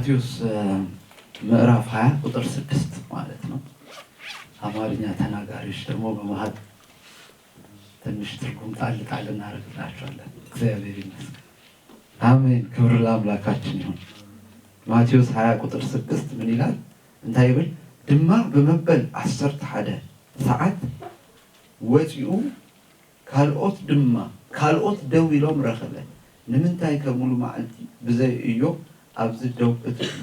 ማቴዎስ ምዕራፍ ሃያ ቁጥር ስድስት ማለት ነው። አማርኛ ተናጋሪዎች ደግሞ በመሀል ትንሽ ትርጉም ጣል ጣል እናደርግላቸዋለን። እግዚአብሔር ይመስገን። አሜን። ክብር ለአምላካችን ይሁን። ማቴዎስ ሃያ ቁጥር ስድስት ምን ይላል? እንታይ ይብል? ድማ ብመበል ዓሰርተ ሓደ ሰዓት ወፂኡ ካልኦት ድማ ካልኦት ደው ኢሎም ረኸበ። ንምንታይ ከ ሙሉ መዓልቲ ብዘይ እዮ ኣብዚ ደው እትብሉ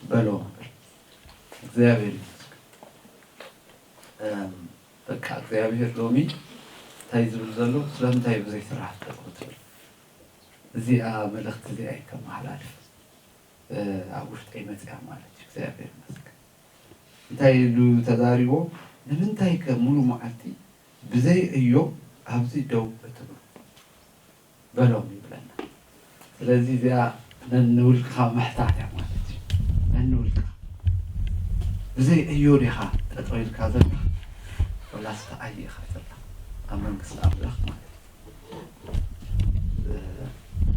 በሎም። እግዚኣብሔር ይመስገን። በቃ እግዚኣብሔር ሎሚ እንታይ ዝብል ዘሎ? ስለምንታይ ብዘይ ስራሕ ጠጠው ትብል? እዚኣ መልእክቲ እዚኣ እዩ ከመሓላልፍ ኣብ ውሽጠይ መፅያ ማለት እዩ። እግዚኣብሔር ይመስገን። እንታይ ኢሉ ተዛሪቦ? ንምንታይ ከ ሙሉ መዓልቲ ብዘይ እዮ ኣብዚ ደው እትብሉ በሎም ይብለና። ስለዚ እዚኣ ነንውልቅኻ ምሕታት እያ ማለት እዩ። ነንውልቅኻ ብዘይ እዮ ዲኻ ጠጠው ኢልካ ዘለኻ? ወላስ ተኣይ ኢኻ ዘለኻ ኣብ መንግስቲ ኣምላኽ ማለት እዩ።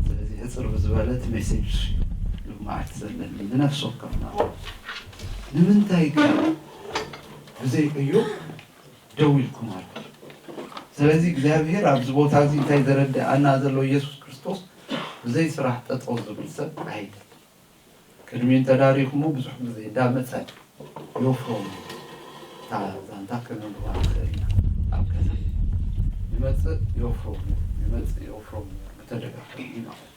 ስለዚ ሕፅር ብዝበለት ሜሴጅ ልማዓት ዘለኒ ንነፍሲ ወከፍና ንምንታይ ከ ብዘይ እዮ ደው ኢልኩም ኣሎ? ስለዚ እግዚኣብሔር ኣብዚ ቦታ እዚ እንታይ ዘረድኣና ዘሎ? ኢየሱስ ክርስቶስ ብዘይ ስራሕ ጠጠው ዝብል ሰብ ኣይደል። ቅድሚ እንተዳሪኹሞ ብዙሕ ግዜ እንዳመፀ ዮፍሮም እታ ዛንታ ከነንብባ ንኽእል ኢና። ኣብ ገዛ ይመፅእ ዮፍሮም ይመፅእ ዮፍሮም ብተደጋጋሚ ማለት እዩ።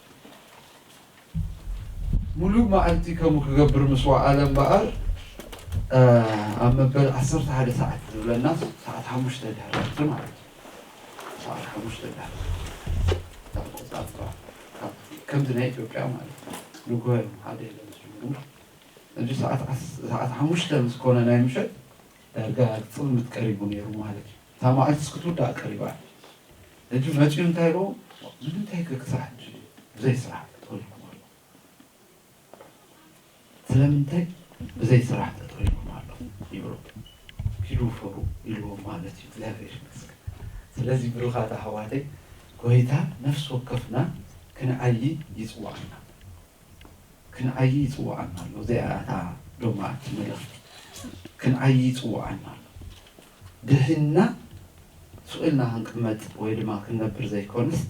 ሙሉእ መዓልቲ ከምኡ ክገብር ምስ ወዓለ እምበኣር ኣብ መበል ዓሰርተ ሓደ ሰዓት ዝብለና ሰዓት ሓሙሽተ ድሕሪ ዕረፍቲ ማለት እዩ። ሰዓት ሓሙሽተ ድሕሪ ዕረፍቲ ካብ ቆፃፅራ ከምዚ ናይ ኢትዮጵያ ማለት እዩ። ንግሆ እዮም ሓደ ኢሎም ዝጅምሩ። ሕጂ ሰዓት ዓስ- ሰዓት ሓሙሽተ ምስ ኮነ ናይ ምሸት ዳርጋ ፅልምት ቀሪቡ ነይሩ ማለት እዩ። እታ መዓልቲ እስክትውዳእ ቀሪባ። ሕጂ መፂኡ እንታይ ኢልዎ? ንምንታይ ከ ክሳዕ ሕጂ ብዘይ ስራሕ ጠጠው ኢልኩም ኣሎ? ስለምንታይ ብዘይ ስራሕ ጠጠው ኢልኩም ኣሎ? ይብሎ። ኪዱ ፈሩ ኢልዎም ማለት እዩ። እግዚኣብሔር ይመስገን። ስለዚ ብሩኻት ኣሕዋተይ፣ ጎይታ ነፍሲ ወከፍና ክንዓዪ ይፅዋዕና። ክንዓዪ ይፅዋዕና ኣሎ። እዚኣ እታ ዶማት መልእኽቲ። ክንዓዪ ይፅዋዕና ኣሎ። ድሒና ስቕ ኢልና ክንቅመጥ ወይ ድማ ክንነብር ዘይኮነስ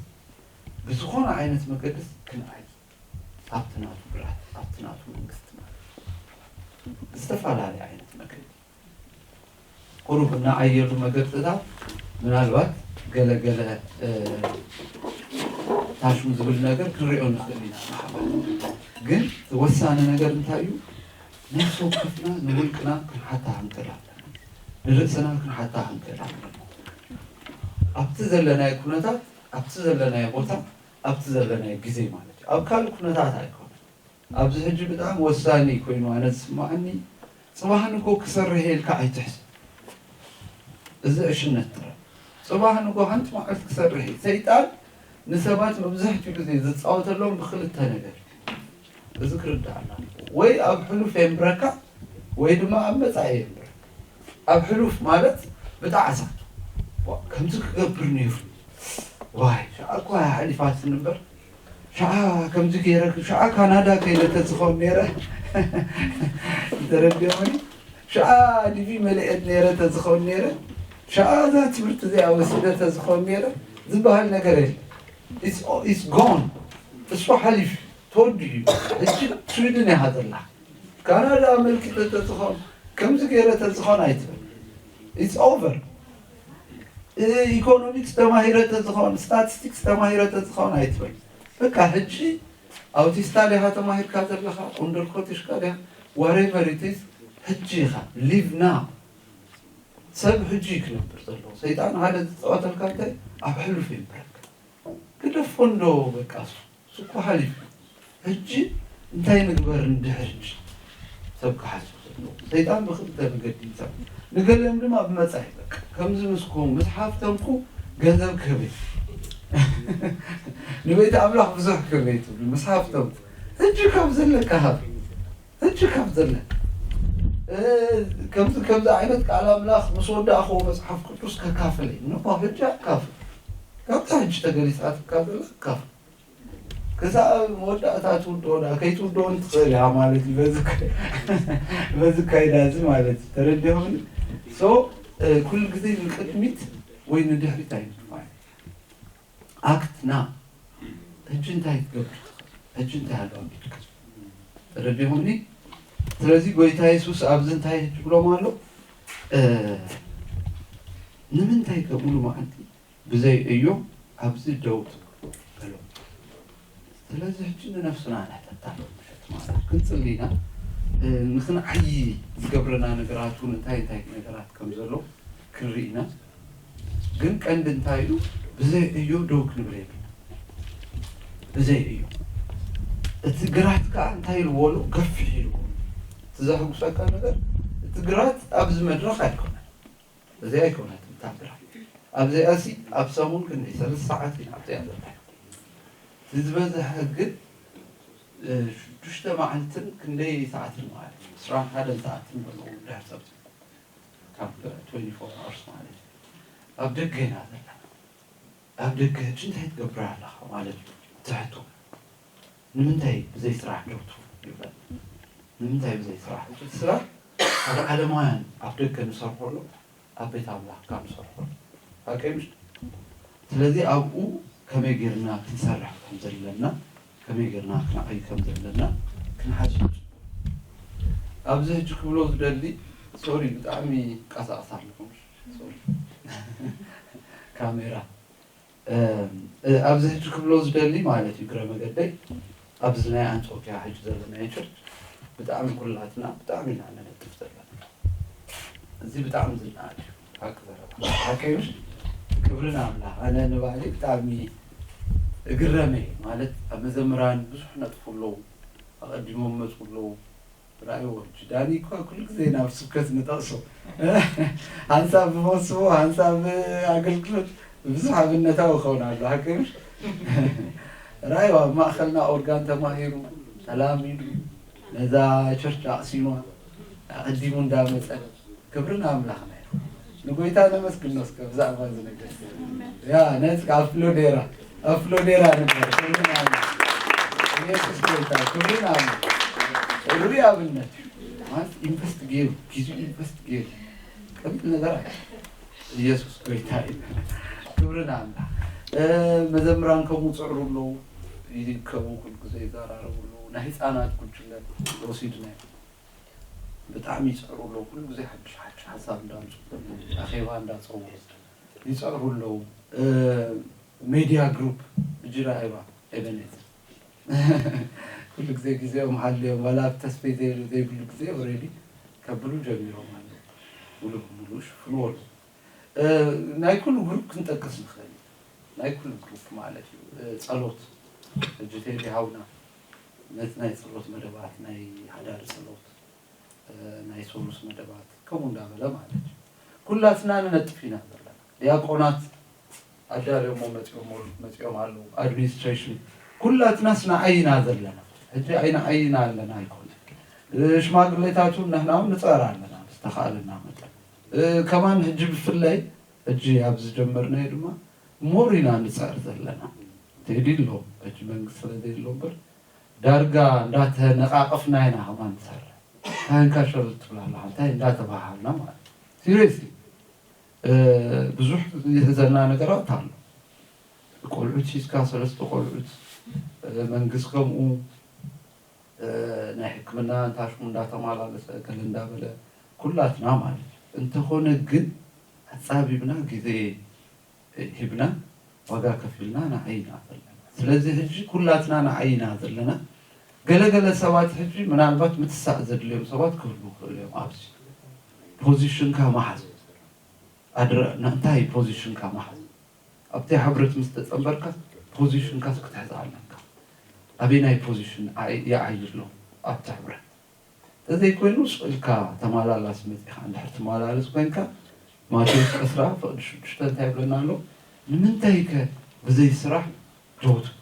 ብዝኾነ ዓይነት መገድስ ክንዓዪ ኣብቲ ናቱ ግራት ኣብቲ ናቱ መንግስቲ ማለት እዩ። ዝተፈላለየ ዓይነት መገዲ ቁሩብ እናዓየሉ መገድታት ምናልባት ገለ ገለ ታሽሙ ዝብል ነገር ክንሪኦ ንኽእል ኢና። ማሕበር ግን ወሳኒ ነገር እንታይ እዩ? ነፍሲ ወከፍና ንውልቅና ክንሓታ ክንክእል ኣለና። ንርእስና ክንሓታ ክንክእል ኣለና። ኣብቲ ዘለናዮ ኩነታት ኣብቲ ዘለናዮ ቦታ ኣብቲ ዘለናዮ ግዜ ማለት እዩ። ኣብ ካልእ ኩነታት ኣይኮነን። ኣብዚ ሕጂ ብጣዕሚ ወሳኒ ኮይኑ ኣነ ዝስማዓኒ፣ ጽባሕ ንጎ ክሰርሕ ኢልካ ኣይትሕስብ። እዚ ዕሽነት ጥራይ። ጽባሕ ንጎ ሓንቲ መዓልቲ ክሰርሕ እዩ። ሰይጣን ንሰባት መብዛሕትኡ ግዜ ዝጻወተሎም ብክልተ ነገር እዩ። እዚ ክርዳኣና ኣለዎ። ወይ ኣብ ሕሉፍ የንብረካ ወይ ድማ ኣብ መጻኢ የንብረካ። ኣብ ሕሉፍ ማለት ብጣዕሳ ከምዚ ክገብር ነይሩ ዋይ ሽዓ እኳ ሓሊፋትን እምበር ሽዓ ከምዚ ገይረ ሽዓ ካናዳ ከይደ ተዝኸውን ነይረ ተረዲኦኒ ሽዓ ዲቪ መሊኤት ነይረ ተዝኸውን ነይረ ሽዓ እዛ ትምህርቲ እዚኣ ወሲደ ተዝኸውን ነይረ ዝበሃል ነገር የለ። It's gone። እሱ ሓሊፍ ተወዲኡ እዩ። ሕጂ ስዊድን ኢኻ ዘላ ካናዳ ኣመልኪተ ተዝኾን ከምዚ ገይረ ተዝኾን ኣይትበል። It's over። ኢኮኖሚክስ ተማሂረ ተዝኾን ስታቲስቲክስ ተማሂረ ተዝኾን ኣይትበል። በቃ ሕጂ ኣውቲስታ ዲኻ ተማሂርካ ዘለኻ ቁንደርኮቲሽካ ዲኻ whatever it is ሕጂ ኢኻ live now። ሰብ ሕጂ ክነብር ዘለዎ ሰይጣን ሓደ ዝፃወተልካ እንታይ ኣብ ሕሉፍ ይንበረካ ግደፎ እንዶ በቃ እሱ እሱ እኮ ሓሊፉ ሕጂ እንታይ ንግበር እንድሕር ሕጂ ሰብ ክሓስብ ዘለዎ ሰይጣን ብክልተ መገዲ ይፃወት ንገሊኦም ድማ ብመፃኢ በቃ ከምዚ ምስ ኮኑ ምስ ሓፍተምኩ ገንዘብ ክህብ እየ ንቤት ኣምላኽ ብዙሕ ክህብ እየ ትብሉ ምስ ሓፍተምኩ ሕጂ ካብ ዘለካ ሃብ ሕጂ ካብ ዘለካ ከምዚ ከምዚ ዓይነት ቃል ኣምላኽ ምስ ወዳእኽዎ መፅሓፍ ቅዱስ ከካፍል እየ ንኳ ሕጂ ኣካፍል ካብታ ሕጂ ተገሊፃትካ ዘላ ኣካፍል ክሳብ መወዳእታ ትውድኦ ዳ ከይትውድኦ እንትኽእል እያ ማለት እዩ። በዚ ከ- በዚ ካይዳ እዚ ማለት እዩ። ተረዲኹም? So ኩሉ ግዜ ንቅድሚት ወይ ንድሕሪት ኣይንድፋ። ኣክት ና። ሕጂ እንታይ ትገብር? ሕጂ እንታይ ኣሎ ኣቢልካ? ተረዲኹምኒ? ስለዚ ጎይታ የሱስ ኣብዚ እንታይ ትብሎም ኣሎ? ንምንታይ ከ ሙሉ መዓልቲ ብዘይ እዮ ኣብዚ ደው ትብሉ? ስለዚ ሕጂ ንነፍስና ንሕተታ። ክንጽሊ ኢና። ንክንዓይ ዝገብረና ነገራት እውን እንታይ እንታይ ነገራት ከም ዘሎ ክንርኢ ኢና። ግን ቀንዲ እንታይ ኢሉ? ብዘይ እዮ ደው ክንብል የብልና። ብዘይ እዮ። እቲ ግራት ከዓ እንታይ ኢልዎ ኣሎ? ገፊሕ ኢልዎ። እቲ ዘሕጉሰካ ነገር፣ እቲ ግራት ኣብዚ መድረኽ ኣይኮነን። እዚ ኣይኮነትን እታ ግራት። ኣብዚኣሲ ኣብ ሰሙን ክንደይ ሰለስተ ሰዓት ኢና ኣብዚኣ ዘለና። እቲ ዝበዝሐ ግን ሽዱሽተ መዓልትን ክንደይ ሰዓትን ማለት እዩ፣ ዕስራን ሓደን ሰዓትን በልዎ ድሕር ጸብጺቡ፣ ካብ ትዌንቲ ፎር ኣወርስ ማለት እዩ። ኣብ ደገ ኢና ዘለና። ኣብ ደገ ሕጂ እንታይ ትገብር ኣለኻ ማለት እዩ ትሕቶ። ንምንታይ ብዘይ ስራሕ ደው ትብሉ ይብለና። ንምንታይ ብዘይ ስራሕ? እቲ ስራሕ ኣብ ዓለማውያን ኣብ ደገ ንሰርሖ ኣሎ፣ ኣብ ቤት ኣምላኽ ካብ ንሰርሖ ኣሎ። ሓቀይ ምሽ? ስለዚ ኣብኡ ከመይ ጌርና ክንሰርሕ ከም ዘለና፣ ከመይ ጌርና ክንዓይ ከም ዘለና ክንሓስብ። ኣብዚ ሕጂ ክብሎ ዝደሊ፣ ሶሪ፣ ብጣዕሚ ቀሳቕሳ ኣለኹም። ሶሪ። ካሜራ። ኣብዚ ሕጂ ክብሎ ዝደሊ ማለት እዩ፣ እግረ መገደይ፣ ኣብዚ ናይ ኣንጾኪያ ሕጂ ዘለናዮ ቸርች ብጣዕሚ ኩላትና ብጣዕሚ ኢና ነነጥፍ ዘለና። እዚ ብጣዕሚ ዝነኣድ እዩ። ሓቂ ዘረባ። ሓቂ እዩ። ክብሪ ንኣምላኽ። ኣነ ንባዕሊ ብጣዕሚ እግረመ ማለት ኣብ መዘምራን ብዙሕ ነጥፉ ኣለዉ። ኣቐዲሞም መጹ ኣለዉ። ራእይዎ። ዳኒ እኳ ኩሉ ግዜ ናብ ስብከት ንጠቕሶ። ሓንሳብ ብመሶቦ፣ ሓንሳብ ኣገልግሎት ብዙሕ ኣብነታዊ ክኸውን ኣሎ። ሓቂ እዩ። ራእይዎ ኣብ ማእኸልና ኦርጋን ተማሂሩ፣ ተላሚዱ፣ ነዛ ቸርች ኣቕሲማ፣ ኣቐዲሙ እንዳመጸ። ክብሪ ንኣምላኽና ይኹን። ንጎይታ ነመስግኖ እስከ ብዛዕባ እዚ ነገር። ያ፣ ነዚ ኣብ ፍሎዴራ፣ ኣብ ፍሎዴራ ንግበር። ክብሪ ንኣምላኽ። ኢየሱስ ጎይታ፣ ክብሪ ንኣምላኽ። ርኡይ ኣብነት እዩ። ማለት ኢንቨስት ገይሩ፣ ጊዜኡ ኢንቨስት ገይሩ። ቀሊል ነገር ኣይ-፣ ኢየሱስ ጎይታ እዩ። ክብሪ ንኣምላኽ። እ፣ መዘምራን ከምኡ ጽዕሩ ኣለዉ፣ ይከቡ፣ ኩሉ ግዜ ይዘራረቡ ኣለዉ። ናይ ህፃናት ጉጅለ ወሲድና ብጣዕሚ ይፅዕሩ ኣለዉ። ኩሉ ግዜ ሓድሽ ሓድሽ ሓሳብ እንዳምፁ፣ ኣኼባ እንዳፀውዑ ይፅዕሩ ኣለዉ። እ፣ ሜድያ ግሩፕ እጅራ ኣይባ ኤበኔዘር ኩሉ ግዜ ግዜኦም ሓልዮም፣ ዋላ ኣብ ተስፈይ ዘይ-፣ ዘይብሉ ግዜ ኦልሬዲ ከብሉ ጀሚሮም ኣለዉ። ሙሉ ብሙሉ ሽፍንዎ ኣለዉ። እ፣ ናይ ኩሉ ግሩፕ ክንጠቅስ ንኽእል ኢና። ናይ ኩሉ ግሩፕ ማለት እዩ። እ፣ ጸሎት፣ ሕጂ ቴዲ ሃውና ነቲ ናይ ጸሎት መደባት፣ ናይ ሓዳር ጸሎት፣ እ፣ ናይ ሰሉስ መደባት፣ ከምኡ እንዳበለ ማለት እዩ። ኩላትና ንነጥፍ ኢና ዘለና። ዲያቆናት ኣዳልዮሞ መጺኦሞ-፣ መጺኦም ኣለዉ። ኣድሚኒስትሬሽን፣ ኩላትናስ ንዓይ ኢና ዘለና። ሕጂ ኣይ ንዓይ ኢና ኣለና ኣይኮነን። እ፣ ሽማግሌታት እውን ንሕና እውን ንጸር ኣለና፣ ዝተኻእለና መጠን። እ፣ ከማን ሕጂ ብፍላይ ሕጂ ኣብ ዝጀመርናዮ ድማ ሞር ኢና ንጸር ዘለና። ቴዲ ኣሎ፣ ሕጂ መንግስቲ ስለ ዘየሎ እምበር፣ ዳርጋ እንዳተነቃቀፍና ኢና ከማን ንሰርሕ። ካህንካ ሸለል ትብል ኣለኻ፣ እንታይ እንዳተባሃልና ማለት እዩ። ሲሪየስሊ፣ እ፣ ብዙሕ ዝሕዘና ነገራት ኣሎ። ቆልዑት ሒዝካ፣ ሰለስተ ቆልዑት፣ እ፣ መንግስቲ ከምኡ፣ እ፣ ናይ ሕክምና እንታሽሙ እንዳተመላለሰ፣ ገለ እንዳበለ፣ ኩላትና ማለት እዩ። እንተኾነ ግን፣ ኣጻቢብና ግዜ ሂብና፣ ዋጋ ከፊልና ንዓይ ኢና ዘለና። ስለዚ ሕጂ ኩላትና ንዓይ ኢና ዘለና። ገለ ገለ ሰባት ሕጂ ምናልባት ምትሳእ ዘድልዮም ሰባት ክህልዉ ይኽእሉ እዮም። ኣብዚ ፖዚሽንካ መሓዝ። ኣድረ-፣ ና-፣ እንታይ ፖዚሽንካ መሓዝ? ኣብቲ ሕብረት ምስ ተጸንበርካ ፖዚሽንካስ ክትሕዝ ኣለካ። ኣበየናይ ፖዚሽን ኣይ-፣ ይዓዪ ኣሎ ኣብቲ ሕብረት? እንተዘይኮይኑ፣ ስቕ ኢልካ ተመላላሲ መጺኻ እንድሕር ትመላለስ ኮይንካ፣ ማቴዎስ ዕስራ ፍቕዲ ሽዱሽተ እንታይ ይብለና ኣሎ? ንምንታይ ከ ብዘይ ስራሕ ደው ትብሉ?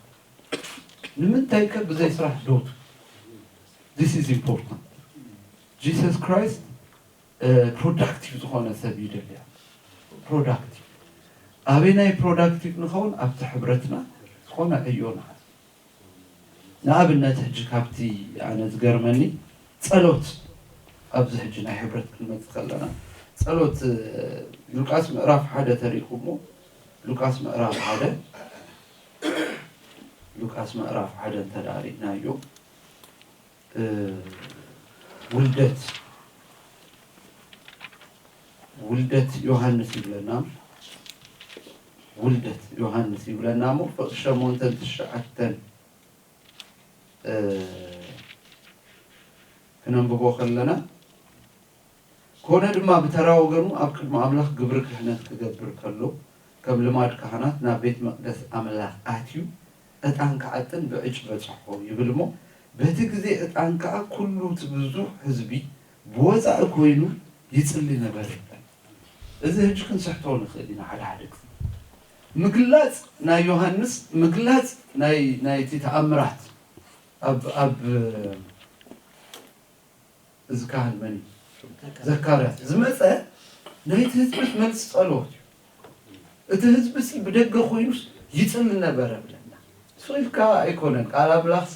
ንምንታይ ከ ብዘይ ስራሕ ደው ትብሉ? This is important። ጂሰስ ክራይስት፣ እ፣ ፕሮዳክቲቭ ዝኾነ ሰብ ይደሊ ኣሎ። ፕሮዳክቲቭ። ኣበየናይ ፕሮዳክቲቭ ንኸውን? ኣብቲ ሕብረትና ዝኾነ ዕዮ ንሓዝ። ንኣብነት ሕጂ ካብቲ ኣነ ዝገርመኒ ጸሎት፣ ኣብዚ ሕጂ ናይ ሕብረት ክንመጽእ ከለና ጸሎት፣ ሉቃስ ምዕራፍ ሓደ ተሪእኩሞ፣ ሉቃስ ምዕራፍ ሓደ፣ ሉቃስ ምዕራፍ ሓደ እንተ ደኣ ርኢናዮ፣ እ፣ ውልደት፣ ውልደት ዮሃንስ ይብለና፣ ውልደት ዮሃንስ ይብለና እሞ፣ ፍቕዲ ሸሞንተን ትሽዓተን፣ እ፣ ክነንብቦ ከለና፣ ኮነ ድማ ብተራ ወገኑ ኣብ ቅድሚ ኣምላኽ ግብሪ ክህነት ክገብር ከሎ፣ ከም ልማድ ካህናት ናብ ቤት መቕደስ ኣምላኽ ኣትዩ፣ ዕጣን ክዓጥን ብዕጭ በጽሖ ይብል እሞ፣ በቲ ግዜ ዕጣን ከኣ ኩሉ እቲ ብዙሕ ህዝቢ ብወጻኢ ኮይኑ ይጽሊ ነበረ ይብል። እዚ ሕጂ ክንስሕቶ ንኽእል ኢና ሓደ ሓደ ግዜ። ምግላጽ ናይ ዮሃንስ፣ ምግላጽ ናይ፣ ናይቲ ተኣምራት ኣብ፣ ኣብ እዚ ካህን መን እዩ? ዘካርያስ ዝመጸ ናይቲ ህዝቢ መልሲ ጸሎት እዩ። እቲ ህዝቢ ሲ ብደገ ኮይኑስ ይጽሊ ነበረ ብለና። ስቕ ኢልካ ኣይኮነን። ቃል ኣምላኽሲ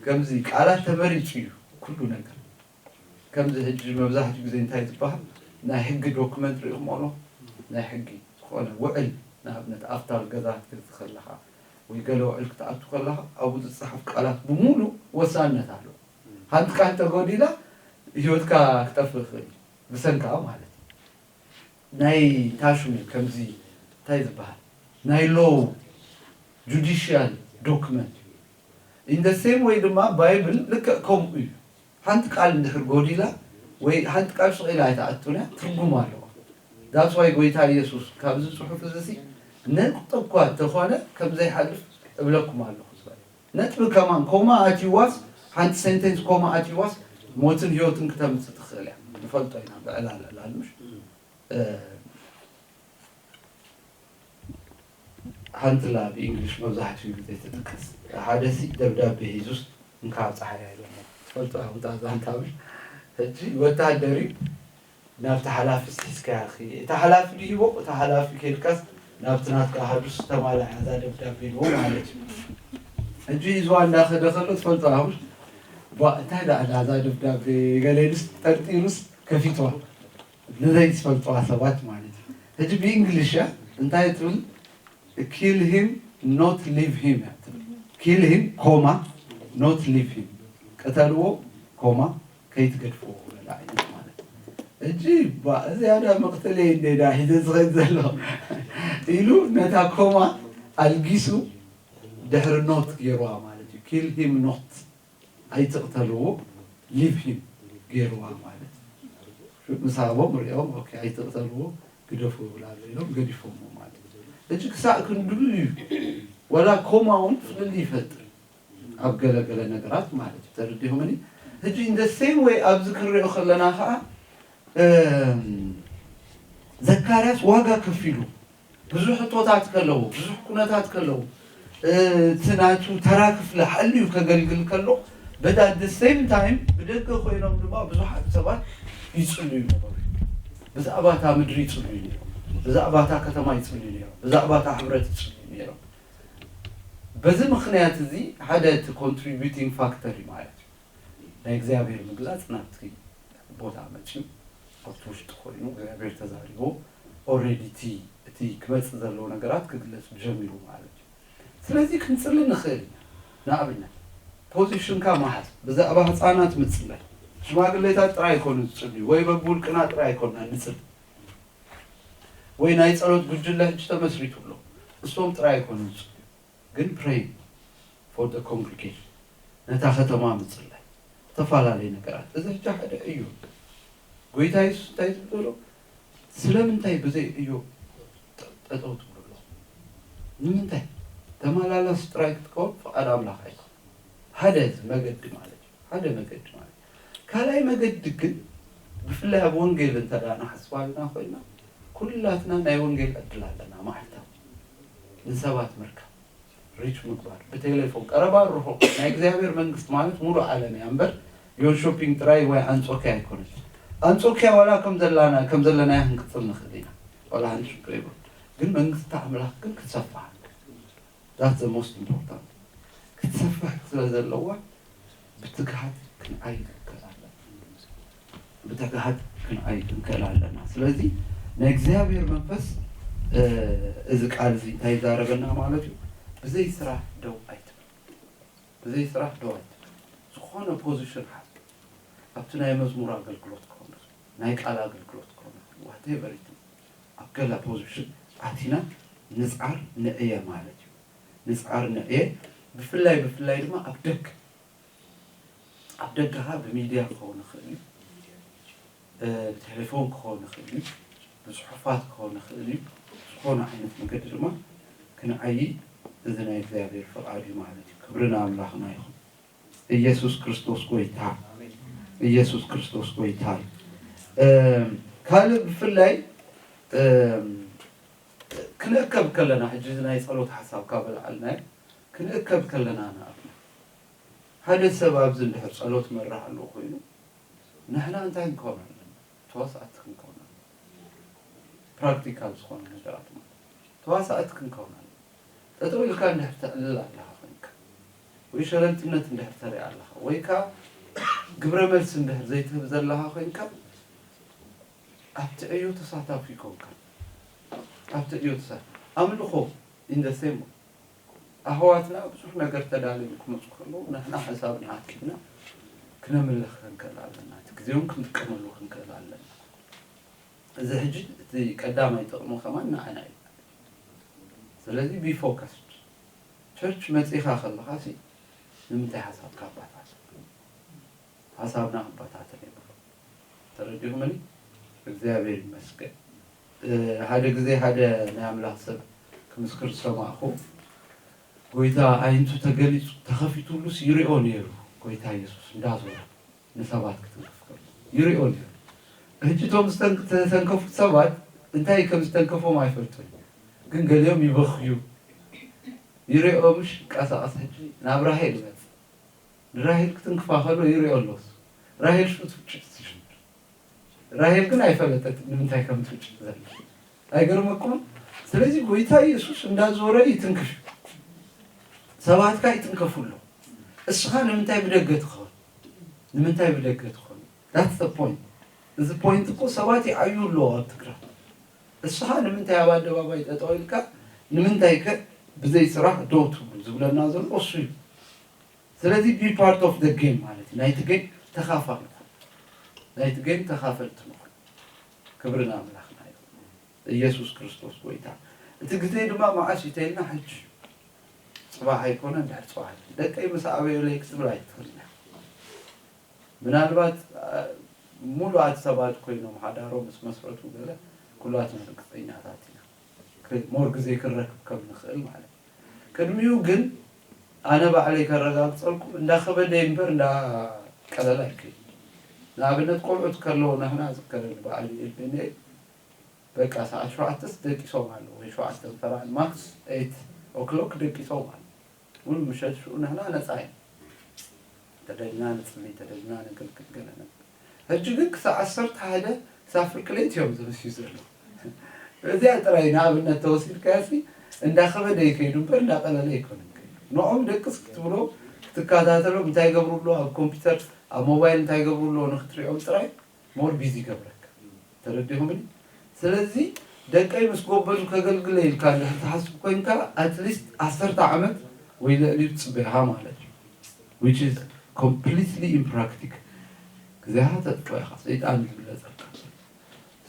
ከምዚ ቃላት ተመሪጹ እዩ ኩሉ ነገር። ከምዚ ሕጂ መብዛሕትኡ ግዜ እንታይ ዝበሃል ናይ ሕጊ ዶክመንት ርኢኹም ኣሎ። ናይ ሕጊ ዝኾነ ውዕል ንኣብነት ኣፍታል ገዛ ክትገዝእ ከለኻ ወይ ገለ ውዕል ክትኣቱ ከለኻ ኣብኡ ዝጸሓፍ ቃላት ብምሉእ ወሳንነት ኣለዎ። ሓንቲ ቃል ተጎዲላ ህይወትካ ክጠፍእ ይኽእል እዩ። ብሰንካ ማለት እዩ። ናይ ታሽሙ ከምዚ እንታይ ዝበሃል ናይ ሎው ጁዲሽያል ዶክመንት ኢን ደ ሴም ወይ ድማ ባይብል ልክዕ ከምኡ እዩ። ሓንቲ ቃል እንድሕር ጎዲላ ወይ ሓንቲ ቃል ስቕ ኢላ ኣይትኣቱን እያ፣ ትርጉም ኣለዋ። ዳትስ ዋይ ጎይታ ኢየሱስ ካብዚ ጽሑፍ እዚ ሲ ነጥቢ እኳ እንተኾነ ከም ዘይሓልፍ እብለኩም ኣለኹ ዝበለ። ነጥቢ ከማን ኮማ ኣትይዋስ፣ ሓንቲ ሴንቴንስ ኮማ ኣትይዋስ ሞትን ህይወትን ክተምጽእ ትኽእል እያ። ንፈልጦ ኢና ብዕላል ዕላል ምሽ። እ፣ ሓንቲ ላ ብእንግሊሽ መብዛሕትኡ ግዜ ትጥቀስ። ሓደ ሲ ደብዳቤ ሒዙስ እንካ ኣብፀሓያ ኢሎሞ ትፈልጦ። ኣውጣ ዛንታ ምሽ። ሕጂ ወታደር እዩ። ናብቲ ሓላፊ ሒዝካያ ኺ፣ እቲ ሓላፊ ድሂቦ፣ እቲ ሓላፊ ከይድካስ ናብቲ ናትካ ሃዱስ ተማላእ እዛ ደብዳቤ ኢልዎ ማለት እዩ። ሕጂ ሒዝዋ እንዳኸደ ከሎ ትፈልጦ ኣሁን ቧ እንታይ ደኣ እዛ ደብዳቤ ገለ ኢሉስ ጠርጢሩስ ከፊትዋ ንዘይትፈልጥዋ ሰባት ማለት እዩ። ሕጂ ብእንግሊሽ እያ እንታይ ትብል? Kill him, not leave him እያ ትብል። Kill him, comma, not leave him። ቅተልዎ፣ ኮማ፣ ከይትገድፍዎ ዝበለ ዓይነት ማለት እዩ። ሕጂ ባ-፣ እዚኣ ዳ መቕተለይ እንደ ዳ ሒዘ ዝኸይድ ዘሎ ኢሉ ነታ ኮማ ኣልጊሱ ድሕሪ ኖት ገይርዋ ማለት እዩ። Kill him not፣ ኣይትቕተልዎ፣ leave him ገይርዋ ማለት እዩ። ምስ ሃቦም ሪኦም፣ ኦኬ፣ ኣይትቕተልዎ፣ ግደፉ ይብላ ኣሎ ኢሎም ገዲፎሞ ማለት እዩ። ሕጂ ክሳዕ ክንድኡ እዩ። ወላ ኮማ እውን ፍልልይ ይፈጥር ኣብ ገለ ገለ ነገራት ማለት እዩ። ተረዲኹምኒ? ሕጂ in the same way ኣብዚ ክንሪኦ ከለና ከዓ፣ እም፣ ዘካርያስ ዋጋ ከፊሉ ብዙሕ ሕቶታት ከለዎ፣ ብዙሕ ኩነታት ከለዎ፣ እ፣ እቲ ናቱ ተራ ክፍሊ ሓልዩ ከገልግል ከሎ፣ but at the same time ብደገ ኮይኖም ድማ ብዙሓት ሰባት ይጽልዩ ነበሩ። ብዛዕባ እታ ምድሪ ይጽልዩ ነይሮም። ብዛዕባ እታ ከተማ ይጽልዩ ነይሮም። ብዛዕባ እታ ሕብረት ይጽልዩ ነይሮም። በዚ ምኽንያት እዚ ሓደ እቲ ኮንትሪቢዩቲንግ ፋክተር እዩ ማለት እዩ። ናይ እግዚኣብሔር ምግላጽ ናብቲ ቦታ መጺኡ ኣብቲ ውሽጢ ኮይኑ እግዚኣብሔር ተዛሪቦ ኦልሬዲ እቲ፣ እቲ ክመጽእ ዘለዎ ነገራት ክግለጽ ጀሚሩ ማለት እዩ። ስለዚ ክንጽሊ ንኽእል ኢና። ንኣብነት ፖዚሽንካ መሓዝ፣ ብዛዕባ ህፃናት ምጽላይ። ሽማግሌታት ጥራይ ኣይኮኑ ዝጽልዩ ወይ በብውልቅና ጥራይ ኣይኮና ንጽሊ ወይ ናይ ጸሎት ጉጅለ ሕጂ ተመስሪቱ ኣሎ። እሶም ጥራይ ኣይኮኑ ዝጽልዩ ግን praying for the congregation ነታ ከተማ ምጽላይ ዝተፈላለዩ ነገራት። እዚ ሕጂ ሓደ እዩ። ጎይታ የሱስ እንታይ ዝብል ዘሎ? ስለምንታይ ብዘይ እዩ ጠጠው ትብሉ ኣለኹም? ንምንታይ? ተመላላሲ ጥራይ ክትከውን ፍቓድ ኣምላኽ ኣይኮን። ሓደ እዚ መገዲ ማለት እዩ። ሓደ መገዲ ማለት እዩ። ካልኣይ መገዲ ግን ብፍላይ ኣብ ወንጌል እንተ ደኣ ንሓስብ ኣለና ኮይና ኩላትና ናይ ወንጌል ዕድል ኣለና መዓልታዊ ንሰባት ምርካብ ሪች ምግባር ብቴሌፎን ቀረባ ርሑቕ ናይ እግዚኣብሔር መንግስት ማለት ሙሉእ ዓለም እያ እምበር ዮንሾፒንግ ጥራይ ወይ ኣንጾኪያ ኣይኮነች። ኣንጾኪያ ዋላ ከም ዘላና ከም ዘለናያ ክንቅጽል ንኽእል ኢና ዋላ ሓንቲ ሽግር የብሉ። ግን መንግስቲ ኣምላኽ ግን ክትሰፍሕ ኣለዋ። That's the most important። ክትሰፍሕ ስለ ዘለዋ ብትግሃት ክንዓይ ክንክእል ኣለና። ብትግሃት ክንዓይ ክንክእል ኣለና። ስለዚ ናይ እግዚኣብሔር መንፈስ እዚ ቃል እዚ እንታይ ይዛረበና ማለት እዩ? ብዘይ ስራሕ ደው ኣይትበል። ብዘይ ስራሕ ደው ኣይትበል። ዝኾነ ፖዚሽን ሓዝ። ኣብቲ ናይ መዝሙር ኣገልግሎት ክኸውን ይኽእል፣ ናይ ቃል ኣገልግሎት ክኸውን ይኽእል፣ ዋቴቨር ኢት፣ ኣብ ገላ ፖዚሽን ኣቲና ንፅዓር ንዕየ ማለት እዩ። ንፅዓር ንዕየ። ብፍላይ ብፍላይ ድማ ኣብ ደገ ኣብ ደገኻ ብሚድያ ክኸውን ይኽእል እዩ፣ ብቴሌፎን ክኸውን ይኽእል እዩ፣ ብፅሑፋት ክኸውን ይኽእል እዩ። ዝኾነ ዓይነት መገዲ ድማ ክንዓይ እዚ ናይ እግዚኣብሔር ፍቓድ እዩ ማለት እዩ። ክብሪ ንኣምላኽና ይኹን። ኢየሱስ ክርስቶስ ጎይታ። ኢየሱስ ክርስቶስ ጎይታ እዩ። ካልእ ብፍላይ ክንእከብ ከለና፣ ሕጂ ናይ ጸሎት ሓሳብ ካብ ኣልዓልናዮ፣ ክንእከብ ከለና ንኣብነት ሓደ ሰብ ኣብዚ እንድሕር ጸሎት መርሕ ኣለዎ ኮይኑ፣ ንሕና እንታይ ክንከውን ኣለና? ተዋሳእቲ ክንከውን ኣለና። ፕራክቲካል ዝኾነ ነገራት ማለት ተዋሳእቲ ክንከውን ኣለና። ጠጠው ኢልካ እንድሕር ተዕልል ኣለኻ ኮይንካ፣ ወይ ሸለልትነት እንድሕር ተርኢ ኣለኻ፣ ወይ ከኣ ግብረ መልሲ እንድሕር ዘይትህብ ዘለኻ ኮይንካ፣ ኣብቲ ዕዮ ተሳታፊ ይኮንካ። ኣብቲ ዕዮ ተሳ-፣ ኣምልኾ in the same way። ኣሕዋትና ብዙሕ ነገር ተዳልዮም ክመፁ ከለዉ፣ ንሕና ሓሳብና ኣኪብና ክነምልኽ ክንክእል ኣለና። እቲ ግዜውን ክንጥቀመሉ ክንክእል ኣለና። እዚ ሕጂ እቲ ቀዳማይ ጥቕሚ ከማን ንዓና እዩ። ስለዚ be focused። ቸርች መጺኻ ከለኻ ሲ ንምንታይ ሓሳብካ ኣባታትል? ሓሳብና ክበታተን የብሉ። ተረዲኹምኒ? እግዚኣብሔር ይመስገን። ሓደ ግዜ ሓደ ናይ ኣምላኽ ሰብ ክምስክር ዝሰማዕኹ፣ ጎይታ ኣዒንቱ ተገሊጹ ተኸፊቱሉስ ይሪኦ ነይሩ፣ ጎይታ የሱስ እንዳዞረ ንሰባት ክትንክፍ ከሎ ይሪኦ ነይሩ። ሕጂ እቶም ዝተንክ-፣ ዝተንከፉት ሰባት እንታይ ከም ዝተንከፎም ኣይፈልጡን፣ ግን ገሊኦም ይበኽዩ፣ ይሪኦ ምሽ ይንቀሳቐስ። ሕጂ ናብ ራሄል ይመጽእ። ንራሄል ክትንክፋ ከሎ ይሪኦ ኣሎ እሱ። ራሄል ሽዑ ትውጭጭ ትጅምር። ራሄል ግን ኣይፈለጠት ንምንታይ ከም ትውጭጭ ዘላ። ኣይገርመኩም? ስለዚ ጎይታ ኢየሱስ እንዳዞረ ይትንክፍ እዩ። ሰባትካ ይትንከፉ ኣለዉ። እስኻ ንምንታይ ብደገ ትኸውን? ንምንታይ ብደገ ትኸውን? That's the point። እዚ ፖይንት እኮ ሰባት ይዓዩ ኣለዉ ኣብ ትግራይ። እስኻ ንምንታይ ኣብ ኣደባባይ ጠጠው ኢልካ፣ ንምንታይ ከ ብዘይ ስራሕ ደው ትብሉ ዝብለና ዘሎ እሱ እዩ። ስለዚ be part of the game ማለት እዩ። ናይቲ ጌም ተኻፋሊ ኩን። ናይቲ ጌም ተኻፈልቲ ንኹን። ክብሪ ንኣምላኽና ይኹን። ኢየሱስ ክርስቶስ ጎይታ። እቲ ግዜ ድማ መዓስ እዩ ተይልና፣ ሕጂ እዩ። ጽባሕ ኣይኮነን፣ ድሕሪ ጽባሕ እዩ። ደቀይ ምስ ኣበዩለይ ክትብል ኣይትኽእልን ኢኻ። ምናልባት፣ አ፣ ሙሉኣት ሰባት ኮይኖም ሓዳሮም ምስ መስረቱ ገለ ኩላትና ርግጸኛታት ኢና። ክ-፣ ሞር ግዜ ክንረክብ ከም ንኽእል ማለት እዩ። ቅድሚኡ ግን ኣነ ባዕለይ ከረጋግጸልኩም፣ እንዳኸበደይ እምበር እንዳቀለለ ኣይከይድን። ንኣብነት ቆልዑት ከለዉ ንሕና ዝከረኒ በዓል ኤልቤኔ በቃ ሰዓት ሸውዓተስ ደቂሶም ኣለዉ፣ ወይ ሸውዓተን ፈራን ማክስ ኤይት ኦክሎክ ደቂሶም ኣለዉ። ሙሉ ምሸት ሽዑ ንሕና ነጻ ኢና። ተደልና ንጽሊ፣ ተደልና ነገልግል፣ ገለ ነብል። ሕጂ ግን ክሳዕ ዓሰርተ ሓደ ክሳብ ፍርቂ ለይቲ እዮም ዝምስዩ ዘለዉ። እዚኣ ጥራይ ንኣብነት ተወሲድካያሲ እንዳኸበደ ይከይዱ እምበር እንዳቐለለ ኣይኮነን ከይዱ። ንዖም ደቅስ ክትብሎ፣ ክትከታተሎም፣ እንታይ ይገብሩ ኣለዉ ኣብ ኮምፒውተር፣ ኣብ ሞባይል እንታይ ይገብሩ ኣለዉ ንክትሪኦም ጥራይ ሞር ቢዚ ይገብረካ። ተረዲኹምኒ? ስለዚ ደቀይ ምስ ጎበዙ ከገልግለ ኢልካ እንድሕር ትሓስብ ኮይንካ፣ ኣትሊስት ዓሰርተ ዓመት ወይ ልዕሊኡ ትጽበ ኢኻ ማለት እዩ። Which is completely impractical። ግዜኻ ተጥፍኦ ኢኻ፣ ሰይጣን እዩ ዝብለጸልካ።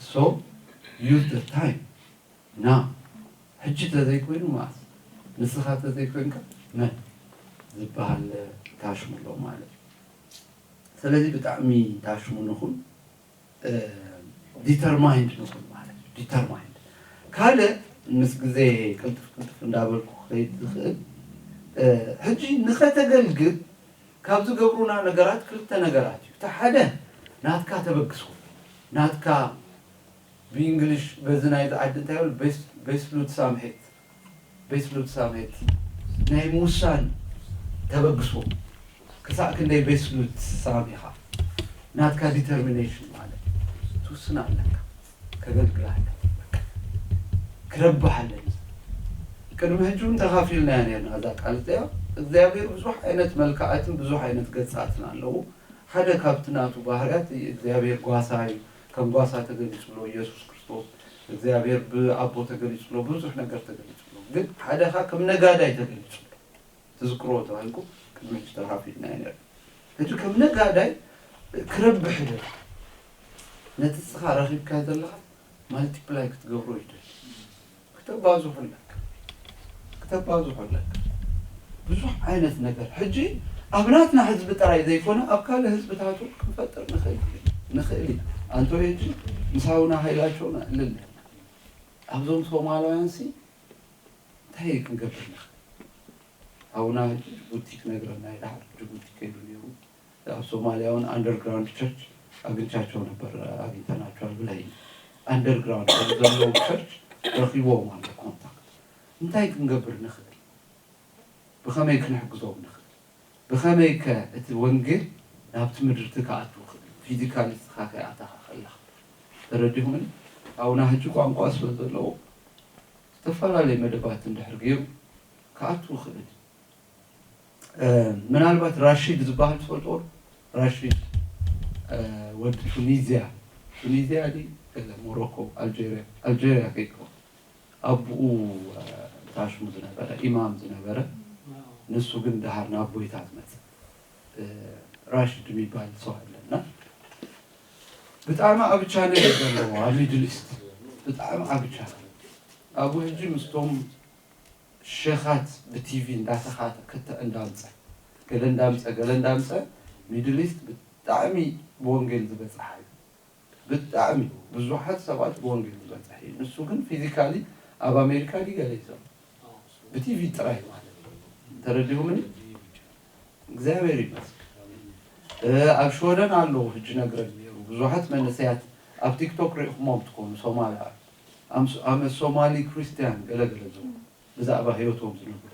So use the time now። ሕጂ ተዘይኮይኑ መዓስ? ንስኻ ተዘይኮይንካ መን ዝበሃል ታሽሙ ኣሎ ማለት እዩ። ስለዚ ብጣዕሚ ታሽሙ ንኹን፣ እ፣ ዲተርማይንድ ንኹን ማለት እዩ። ዲተርማይንድ። ካልእ ምስ ግዜ ቅልጥፍ ቅልጥፍ እንዳበልኩ ክኸይድ ዝኽእል፣ እ፣ ሕጂ ንኸተገልግል ካብ ዝገብሩና ነገራት ክልተ ነገራት እዩ። እቲ ሓደ ናትካ ተበግሶ፣ ናትካ ብእንግሊሽ በዚ ናይዚ ዓዲ እንታይ ይብል? ቤስ-፣ ቤስሉት ሳምሄት፣ ቤስሉት ሳምሄት ናይ ምውሳን ተበግሶ። ክሳዕ ክንደይ ቤስሉት ሳም ኢኻ? ናትካ ዲተርሚኔሽን ማለት እዩ። ትውስን ኣለካ። ከገልግል ኣለካ። በቃ። ክረብሕ ኣለኒ። ቅድሚ ሕጂ እውን ተኻፊልናያ ነርና እዛ ቃል እዚኣ። እግዚኣብሔር ብዙሕ ዓይነት መልክዓትን ብዙሕ ዓይነት ገጻትን ኣለዎ። ሓደ ካብቲ ናቱ ባህርያት እግዚኣብሔር ጓሳ እዩ። ከም ጓሳ ተገሊጹ ኣሎ ኢየሱስ ክርስቶስ። እግዚኣብሔር ብኣቦ ተገሊጹ ኣሎ፣ ብዙሕ ነገር ተገሊጹ ኣሎ። ግን ሓደ ኻ ከም ነጋዳይ ተገሊጹ ኣሎ። ትዝክሮ ተባሂልኩ ቅድሚ ሕጂ ተኻፊልና እዩ ነይሩ። ሕጂ ከም ነጋዳይ ክረብሕ ይደሊ። ነቲ ንስኻ ረኺብካዮ ዘለኻ ማልቲፕላይ ክትገብሮ ይደሊ። ክተባዝሑ ኣለካ። ክተባዝሑ ኣለካ። ብዙሕ ዓይነት ነገር። ሕጂ ኣብ ናትና ህዝቢ ጥራይ ዘይኮነ ኣብ ካልእ ህዝብታት እውን ክንፈጥር ንኽእል፣ ንኽእል ኢና። ኣንቶ ሕጂ ምስ ኣቡነ ሃይላቸው ነዕልል። ኣብዞም ሶማላውያን ሲ እንታይ ክንገብር ንኽእል? ኣቡና ሕጂ ጅቡቲ ክነግረና እዩ። ደሓር ጅቡቲ ከይዱ ነይሩ። ኣብ ሶማልያ እውን ኣንደርግራውንድ ቸርች ኣግኝቻቸው ነበር፣ ኣግኝተናቸዋል ብለይ። ኣንደርግራውንድ ዘለዉ ቸርች ረኺቦም ኣሎ ኮንታክት። እንታይ ክንገብር ንኽእል? ብኸመይ ክንሕግዞም ንኽእል? ብኸመይ ከ እቲ ወንጌል ናብቲ ምድርቲ ክኣቱ ይኽእል? ፊዚካሊ ንስኻ ከይኣተኻ ከለኻ። ተረዲኹምኒ? ኣቡና ሕጂ ቋንቋ ስለ ዘለዎ ዝተፈላለየ መደባት እንድሕር ገይሩ ክኣቱ ይኽእል። እ፣ ምናልባት ራሺድ ዝበሃል ትፈልጥዎ ዶ? ራሺድ፣ እ፣ ወዲ ቱኒዝያ። ቱኒዝያ ድዩ? ገለ ሞሮኮ፣ ኣልጀርያ። ኣልጀርያ ከይከውን። ኣቦኡ፣ እ፣ እታ ሽሙ ዝነበረ፣ ኢማም ዝነበረ፣ ንሱ ግን ደሃር ናብ ጎይታ ዝመጸ። እ፣ ራሺድ የሚባል ሰው አለ እና ብጣዕሚ ዓቢ ቻነል እዩ ዘለዎ ኣብ ሚድል ኢስት። ብጣዕሚ ዓቢ ቻነል። ኣብኡ ሕጂ ምስቶም ሸኻት ብቲቪ እንዳተኻተ፣ ክተ እንዳምጸ፣ ገለ እንዳምጸ፣ ገለ እንዳምጸ፣ ሚድል ኢስት ብጣዕሚ ብወንጌል ዝበጽሓ እዩ። ብጣዕሚ ብዙሓት ሰባት ብወንጌል ዝበጽሐ እዩ። ንሱ ግን ፊዚካሊ ኣብ ኣሜሪካ ድዩ ገለ እዩ ዘሎ። ብቲቪ ጥራይ ማለት እዩ። ተረዲኹምኒ? እግዚኣብሔር ይመስገን። እ፣ ኣብ ሽወደን ኣለዉ፣ ሕጂ ነግረን ነይሩ። ብዙሓት መንእሰያት ኣብ ቲክቶክ ርኢኹሞም ትኾኑ፣ ሶማልያ። ኣም-፣ ኣመ ሶማሊ ክርስቲያን ገለገለ ዝብሉ ብዛዕባ ህይወቶም ዝነግሩ።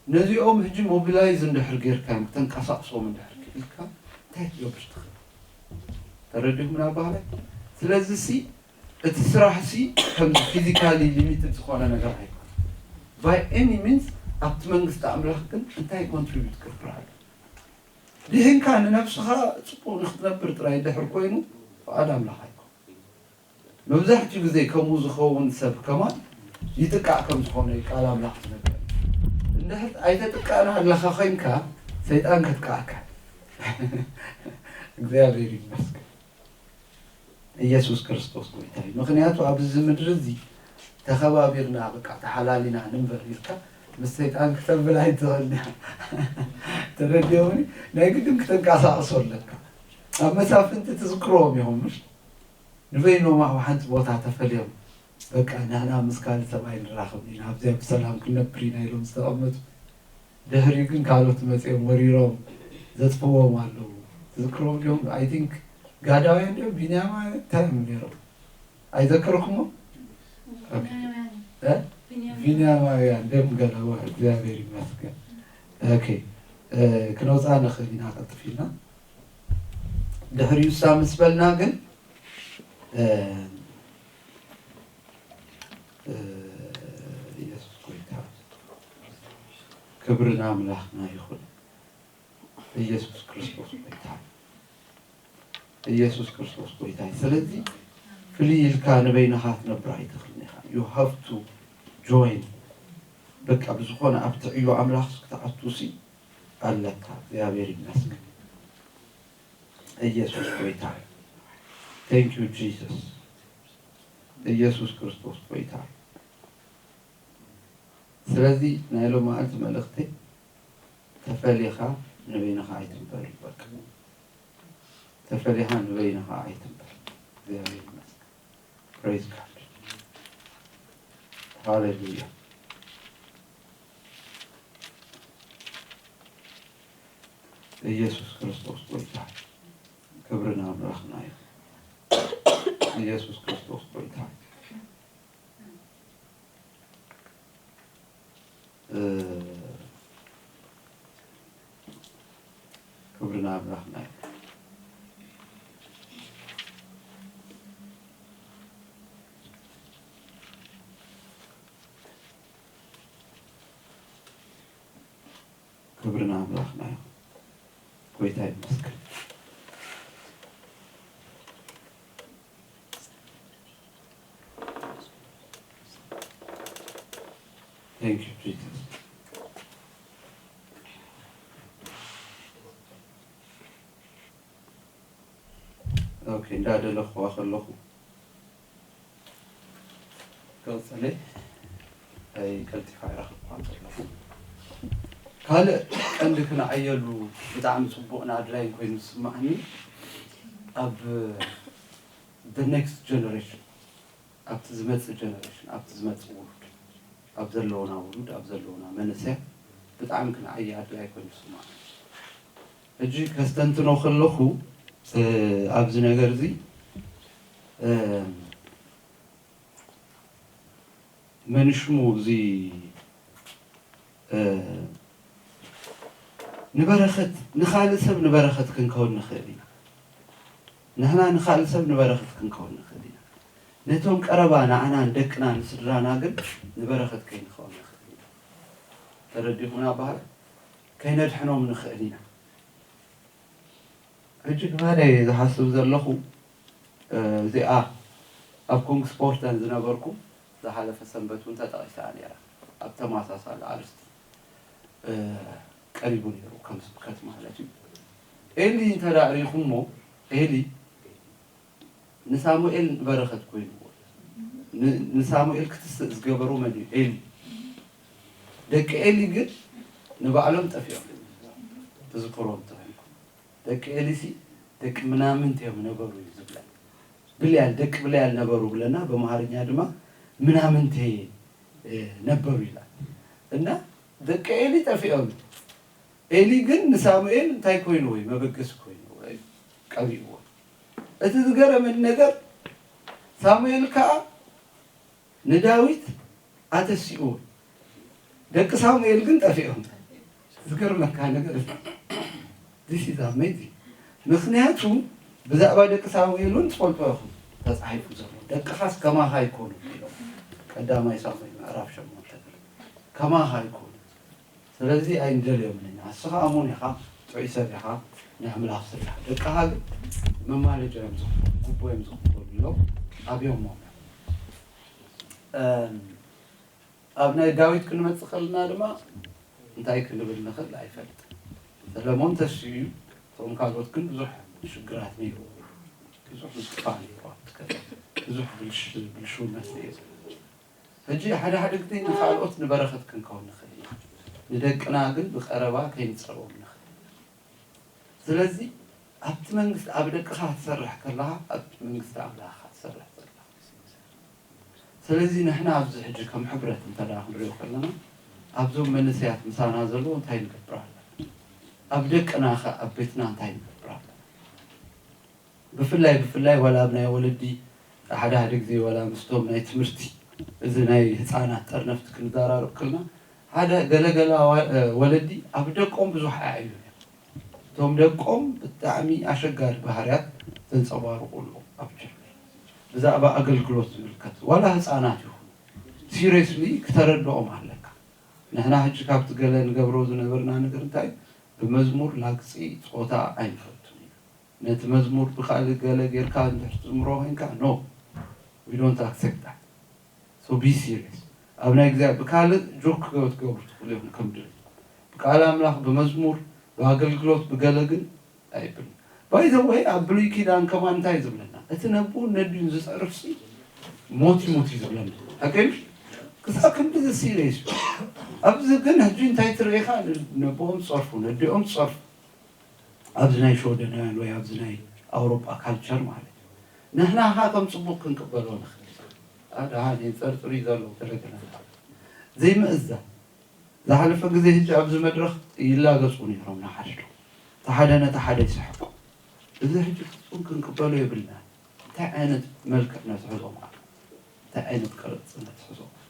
ነዚኦም ሕጂ ሞቢላይዝ እንድሕር ጌርካዮም፣ ክተንቀሳቕሶም እንድሕር ክኢልካ፣ እንታይ ክትገብር ትኽእል? ተረዲኹምና ባህላይ? ስለዚ ሲ፣ እቲ ስራሕ ሲ፣ ከም ፊዚካሊ ሊሚትድ ዝኾነ ነገር ኣይኮነ። ባይ ኤኒ ሚንስ፣ ኣብቲ መንግስቲ ኣምላኽ ግን እንታይ ኮንትሪቢዩት ክገብር ኣሎ? ድሒንካ ንነብስኻ ጽቡቕ ንኽትነብር ጥራይ ድሕር ኮይኑ፣ ፍቓድ ኣምላኽ ኣይኮነ። መብዛሕትኡ ግዜ ከምኡ ዝኸውን ሰብ ከማን ይጥቃዕ ከም ዝኾነ እዩ ቃል ኣምላኽ ዝነግረና። እንድሕር ኣይተጥቃዕን ኣለኻ ኮይንካ፣ ሰይጣን ከጥቅዓካ። እግዚኣብሔር ይመስገን። ኢየሱስ ክርስቶስ ጎይታ እዩ። ምኽንያቱ ኣብዚ ምድሪ እዚ ተኸባቢርና፣ በቃ፣ ተሓላሊና ንንበር ኢልካ ምስ ሰይጣን ክተብል ኣይትኽእልን ኢኻ። ተረዲኦምኒ? ናይ ግድን ክተንቀሳቕሶ ኣለካ። ኣብ መሳፍንቲ ትዝክርዎም ኢኹም፣ ምሽ? ንበይኖም ኣብ ሓንቲ ቦታ ተፈልዮም፣ በቃ፣ ንሕና ምስ ካልእ ሰብኣይ ንራኸብ ኢና፣ ኣብዚኣ ብሰላም ክንነብር ኢና ኢሎም ዝተቐመጡ። ድሕሪኡ ግን ካልኦት መጺኦም ወሪሮም ዘጥፍዎም ኣለዉ። ትዝክርዎም ድዮም? ኣይ ቲንክ ጋዳውያን ድዮም? ቢንያማውያን? እንታይ እዮም ነይሮም? ኣይዘከርኩሞ? ኦኬ። ቢንያማውያን። እ? ቢንያማውያን። ቢንያማውያን ድዮም? ገለ፣ ዋ፣ እግዚኣብሔር ይመስገን። ኦኬ። እ፣ ክነውፅኣ ንኽእል ኢና ቀልጥፍ ኢልና። ድሕሪኡ እሳ ምስ በልና ግን፣ እ፣ እ፣ ኢየሱስ ጎይታ። ክብሪ ንኣምላኽና ይኹን። ኢየሱስ ክርስቶስ ጎይታ። ኢየሱስ ክርስቶስ ጎይታ። ስለዚ ፍልይ ኢልካ ንበይንኻ ክትነብር ኣይትኽእልን ኢኻ። You have to join። በቃ ብዝኾነ ኣብቲ ዕዮ ኣምላኽ ክትኣቱ ሲ ኣለካ። እግዚኣብሔር ይመስገን። ኢየሱስ ጎይታ። Thank you Jesus። ኢየሱስ ክርስቶስ ጎይታ። ስለዚ ናይ ሎማዓንቲ መልእኽተይ፣ ተፈሊኻ ንበይንኻ ኣይትንበር እዩ። በቃ ተፈሊኻ ንበይንኻ ኣይትንበር። እግዚኣብሔር ይመስገን። Praise God። ሃሌሉያ። ኢየሱስ ክርስቶስ ጎይታ። ክብሪ ንኣምላኽና እዩ። ኢየሱስ ክርስቶስ ጎይታ። እ፣ ክብሪ ንኣምላኽና እዩ። ክብሪ ንኣምላኽና ይኹን። ጎይታ ይመስገን። Thank you, Jesus. ኦኬ፣ እንዳደለኹዋ ከለኹ ቀጸለ። ኣይ፣ ቀልጢፋ ኣይረኸብኳን ዘለኹ። ካልእ ቀንዲ ክንዓየሉ ብጣዕሚ ጽቡቕን ኣድላይን ኮይኑ ዝስማዓኒ፣ ኣብ the next generation፣ ኣብቲ ዝመጽእ ጀነሬሽን፣ ኣብቲ ዝመጽእ ውሉድ፣ ኣብ ዘለውና ውሉድ፣ ኣብ ዘለውና መንእሰያት ብጣዕሚ ክንዓይ ኣድላይ ኮይኑ ይስማዓኒ። ሕጂ ከስተንትኖ ከለኹ፣ እ፣ ኣብዚ ነገር እዚ፣ እ፣ መን ሽሙ እዚ፣ እ፣ ንበረኸት፣ ንኻልእ ሰብ ንበረኸት ክንከውን ንኽእል ኢና። ንሕና ንኻልእ ሰብ ንበረኸት ክንከውን ንኽእል ኢና። ነቶም ቀረባ ንዓና፣ ንደቅና፣ ንስድራና ግን ንበረኸት ከይንኸውን ንኽእል ኢና። ተረዲኹምና በሃላ? ከይነድሕኖም ንኽእል ኢና። ሕጂ ከማይ ዝሓስብ ዘለኹ፣ እ፣ እዚኣ ኣብ ኮንግስፖርተን ዝነበርኩ ዝሓለፈ ሰንበት እውን ተጠቒሳ ነይራ። ኣብ ተመሳሳሊ ኣርእስቲ፣ እ፣ ቀሪቡ ነይሩ፣ ከም ስብከት ማለት እዩ። ኤሊ እንተ ደኣ ርኢኹሞ፣ ኤሊ ንሳሙኤል በረኸት ኮይንዎ። ን-፣ ንሳሙኤል ክትስእ ዝገበሮ መን እዩ? ኤሊ። ደቂ ኤሊ ግን ንባዕሎም ጠፊኦም። ትዝክሮ እንተኾይንኩም። ደቂ ኤሊሲ ደቂ ምናምንቴ እዮም ነበሩ እዩ ዝብለን። ብልያል፣ ደቂ ብልያል ነበሩ ብለና፣ በመሃርኛ ድማ ምናምንቴ፣ እ፣ ነበሩ ይላል። እና ደቂ ኤሊ ጠፊኦም። ኤሊ ግን ንሳሙኤል እንታይ ኮይንዎ እዩ? መበገሲ ኮይንዎ እዩ፣ ቀቢእዎ። እቲ ዝገረመኒ ነገር፣ ሳሙኤል ከኣ ንዳዊት ኣተሲእዎ። ደቂ ሳሙኤል ግን ጠፊኦም። ዝገርመካ ነገር እዚ። This is amazing። ምኽንያቱ ብዛዕባ ደቂ ሳሙኤል እውን ትፈልጦ ኢኹም ተጻሒፉ ዘሎ። "ደቅኻስ ከማኻ ይኮኑ" ኢሎም። ቀዳማይ ሳሙኤል ምዕራፍ ሸሞንተ፣ "ከማኻ ይኮኑ። ስለዚ ኣይንደልዮምን ኢና። ንስኻ እሙን ኢኻ፣ ጥዑይ ሰብ ኢኻ፣ ንኣምላኽ ስራሕ። ደቅኻ ግን መማለጃ እዮም ዝኽፈሉ፣ ጉቦ እዮም ዝኽፈሉ" ኢሎም ኣብዮሞም እዮም። እም፣ ኣብ ናይ ዳዊት ክንመጽእ ከለና ድማ እንታይ ክንብል ንኽእል ኣይፈልጥን። ሰለሞን ተሲኡ እዩ፣ እቶም ካልኦት ግን ብዙሕ ሽግራት ነይርዎ። ብዙሕ ምጥፋእ ነይርዎ ኣብቲ ከተማ። ብዙሕ ብልሽ-፣ ብልሽውነት ነይሩ። ሕጂ ሓደ ሓደ ግዜ ንኻልኦት ንበረኸት ክንከውን ንኽእል ኢና። ንደቅና ግን ብቐረባ ከይንጸልዎም ንኽእል ኢና። ስለዚ ኣብቲ መንግስቲ፣ ኣብ ደቅኻ ትሰርሕ ከለኻ፣ ኣብቲ መንግስቲ ኣምላኽ ኢኻ ትሰርሕ ዘለኻ። ስለዚ ንሕና ኣብዚ ሕጂ ከም ሕብረት እንተ ደኣ ክንሪኦ ከለና፣ ኣብዞም መንእሰያት ምሳና ዘለዉ እንታይ ንገብር ኣለና? ኣብ ደቅናኸ ኣብ ቤትና እንታይ ንገብር ኣለና? ብፍላይ፣ ብፍላይ ዋላ ኣብ ናይ ወለዲ ሓደ ሓደ ግዜ ዋላ ምስቶም ናይ ትምህርቲ፣ እዚ ናይ ህፃናት ጠርነፍቲ ክንዘራረብ ከለና፣ ሓደ ገለገላ ዋ-፣ እ፣ ወለዲ ኣብ ደቆም ብዙሕ ኣዕብዩ እዮም። እቶም ደቆም ብጣዕሚ ኣሸጋሪ ባህርያት ዘንጸባርቑ ኣለዉ። ኣብ ጀርመን ብዛዕባ ኣገልግሎት ዝምልከት ዋላ ህፃናት ይኹኑ ሲሪየስሊ ክተረድኦም ኣለካ። ንሕና ሕጂ ካብቲ ገለ ንገብሮ ዝነበርና ነገር እንታይ፣ ብመዝሙር ላግጺ ጾታ ኣይንፈቱን ኢና። ነቲ መዝሙር ብኻልእ ገለ ጌርካ እንድሕር ትዝምሮ ኮይንካ፣ no, we don't accept that. So be serious። ኣብ ናይ እግዚኣብሔር ብካልእ ጆክ ክትገብሩ ትኽእሉ ኢኹም ከም ድሌት። ብቃል ኣምላኽ ብመዝሙር፣ ብኣገልግሎት፣ ብገለ ግን ኣይብልን። By the way፣ ኣብ ብሉይ ኪዳን ከማን እንታይ ዝብለና? እቲ ነብኡን ነቢዩን ዝጸርፍሲ ሞት ይሙት እዩ ዝብለና። ሓቂ ምሽ? ክሳብ ክንድዚ ሲሪየስ እዩ። ኣብዚ ግን ሕጂ እንታይ ትርኢ ኢኻ? ነብኦም ጸርፉ፣ ነዲኦም ጸርፉ። ኣብዚ ናይ ሽወደናውያን ወይ ኣብዚ ናይ ኣውሮጳ ካልቸር ማለት እዩ። ንሕና ኸኣ ከም ጽቡቕ ክንቅበሎ ንኽእል። ኣድሓን የንጸርጽር እዩ ዘሎ ተለገለ። ዘይምእዛዝ። ዝሓለፈ ግዜ ሕጂ ኣብዚ መድረኽ ይላገጹ ነይሮም ንሓድሕዶም። እቲ ሓደ ነቲ ሓደ ይስሕቁ። እዚ ሕጂ ፍጹም ክንቅበሎ የብልናን። እንታይ ዓይነት መልክዕ ነትሕዞም ኣሎ? እንታይ ዓይነት ቅርጺ ነትሕዞም ኣሎ?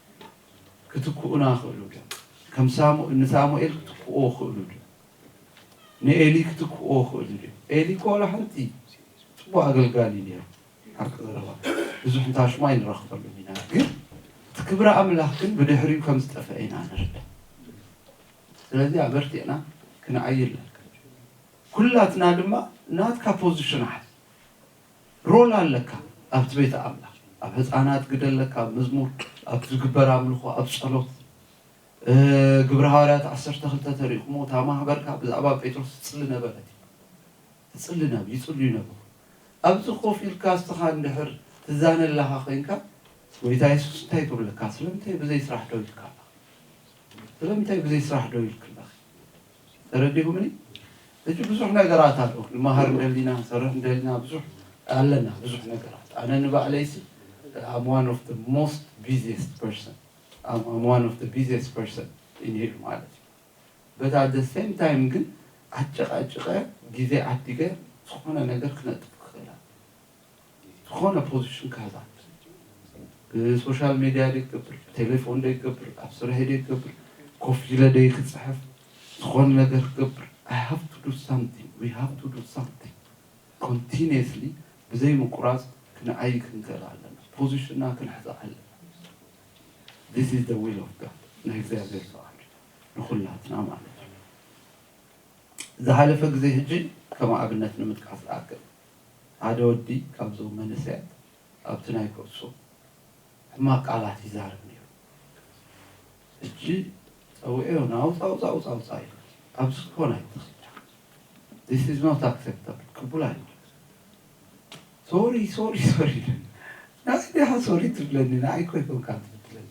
ክትክኡና ይኽእሉ ድዮም? ከም ሳሙ-፣ ንሳሙኤል ክትክእዎ ይኽእሉ ድዮም? ንኤሊ ክትክእዎ ይኽእሉ ድዮም? ኤሊ እኮ ዋላ ሓንቲ ጽቡቕ ኣገልጋሊ ነይሩ። ሓቂ ዘረባ ብዙሕ እንታሽሙ ኣይንረኽበሉን ኢና። ግን እቲ ክብሪ ኣምላኽ ግን ብድሕሪኡ ከም ዝጠፍአ ኢና ንርዳእ። ስለዚ ኣበርቲዕና ክንዓይ ኣለካ። ኩላትና ድማ ናትካ position ሓዝ። Role ኣለካ ኣብቲ ቤት ኣምላኽ። ኣብ ህፃናት ግደ ኣለካ፣ ኣብ መዝሙር፣ ኣብ ዝግበር ኣምልኾ፣ ኣብ ጸሎት። ግብሪ ሃዋርያት ዓሰርተ ክልተ ተሪእኩሞ፣ እታ ማህበርካ ብዛዕባ ጴጥሮስ ትጽሊ ነበረት። ትጽሊ ነብ ይጽልዩ ነበሩ። ኣብዚ ኮፍ ኢልካ እስኻ እንድሕር ትዛነ ኣለኻ ኮይንካ፣ ጎይታ የሱስ እንታይ ክብለካ? ስለምንታይ ብዘይ ስራሕ ደው ኢልካ ኣለኻ? ስለምንታይ ብዘይ ስራሕ ደው ኢልክለኺ? ተረዲኹምኒ? ሕጂ ብዙሕ ነገራት ኣሎ። ንመሃር እንደሊና፣ ንሰርሕ እንደሊና፣ ብዙሕ ኣለና፣ ብዙሕ ነገራት። ኣነ ንባዕለይሲ I'm one of the most busiest person. I'm, I'm one of the busiest person in here ማለት እዩ። But at the same time ግን ኣጨቃጭቀ ግዜ ዓዲገ ዝኾነ ነገር ክነጥፍ ክኽእል ኣለኒ። ዝኾነ position ክሕዝ ኣለኒ። ብሶሻል ሜድያ ደይገብር፣ ቴሌፎን ደይገብር፣ ኣብ ስርሐ ደይገብር፣ ኮፍ ኢለ ደይክፅሕፍ፣ ዝኾነ ነገር ክገብር። I have to do something. We have to do something. Continuously ብዘይ ምቁራፅ ክንዓይ ክንክእል ኣለና። ፖዚሽንና ክንሕዝ ኣለና። This is the will of God. ናይ እግዚኣብሔር ፍቓድ ንኹላትና ማለት እዩ። ዝሓለፈ ግዜ ሕጂ ከም ኣብነት ንምጥቃስ ዝኣክል፣ ሓደ ወዲ ካብዞም መንእሰያት ኣብቲ ናይ ኩዕሶ ሕማቕ ቃላት ይዛረብ ነይሩ። ሕጂ ጸዊዑ ናውጻ ውጻ ውጻ ውጻ ኢሉ ኣብዚ ኮን ኣይትኽዳ። This is not acceptable. ቅቡል ኣይኮን። ሶሪ ሶሪ ሶሪ ኢለ። ናይ ዲኻ ሶሪ ትብለኒ? ንዓይ እኮ ኣይኮንካ ትብለኒ።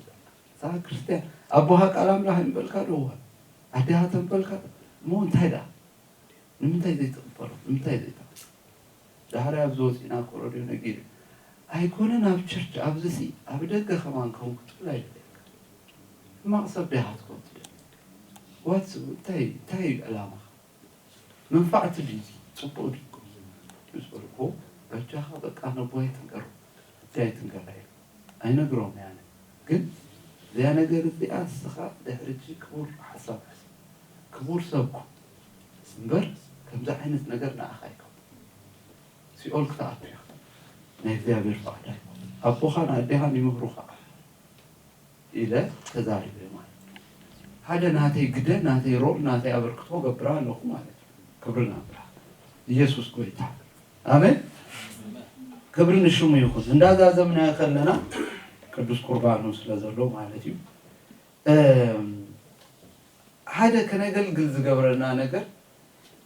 እዛ ክርስትያን ኣቦኻ ቃል ኣምላኽ ይንበልካ ዶ? ኣዴኻ ተንበልካ ዶ? እሞ እንታይ ደኣ? ንምንታይ ዘይትቕበሎ? ንምንታይ ዘይትቕበሎ? ዳሕራይ ኣብዚ ወፂእና እኮ ረድዮ ነጊሩ። ኣይኮነን ኣብ ቸርች፣ ኣብዚ ሲ ኣብ ደገ ከማን ከውን ክትብል ኣይደልየካ። ሕማቕ ሰብ ዲኻ ትኮን ትደሊ? ዋትስ እንታይ እንታይ እዩ ዕላማኻ? መንፋዕቲ ድዩ? ፅቡቕ ድዩ? ምስ በልኩ በጃኻ በቃ ነቦይ ትንገሮ፣ እንታይ ትንገራ ኢሉ ኣይነግሮም ያነ። ግን እዚኣ ነገር እዚኣ እስኻ ድሕሪ ሕጂ ክቡር ሓሳብ ሕሰብ። ክቡር ሰብ ኩን እምበር ከምዚ ዓይነት ነገር ንኣኻ ኣይከውን። ሲኦል ክትኣቱ ኢኻ። ናይ እግዚኣብሔር ፍቓድ ኣይኮን። ኣቦኻን ኣዴኻን ይምህሩኻ ኢለ ተዛሪበ ማለት እዩ። ሓደ ናተይ ግደ፣ ናተይ ሮል፣ ናተይ ኣበርክቶ ገብር ኣለኹ ማለት እዩ። ክብሪ ናብራ ኢየሱስ ጎይታ። ኣሜን። ክብሪ ንሽሙ ይኹን። እንዳዛዘምናዮ ከለና ቅዱስ ቁርባኑ ስለ ዘሎ ማለት እዩ። እም፣ ሓደ ከነገልግል ዝገብረና ነገር፣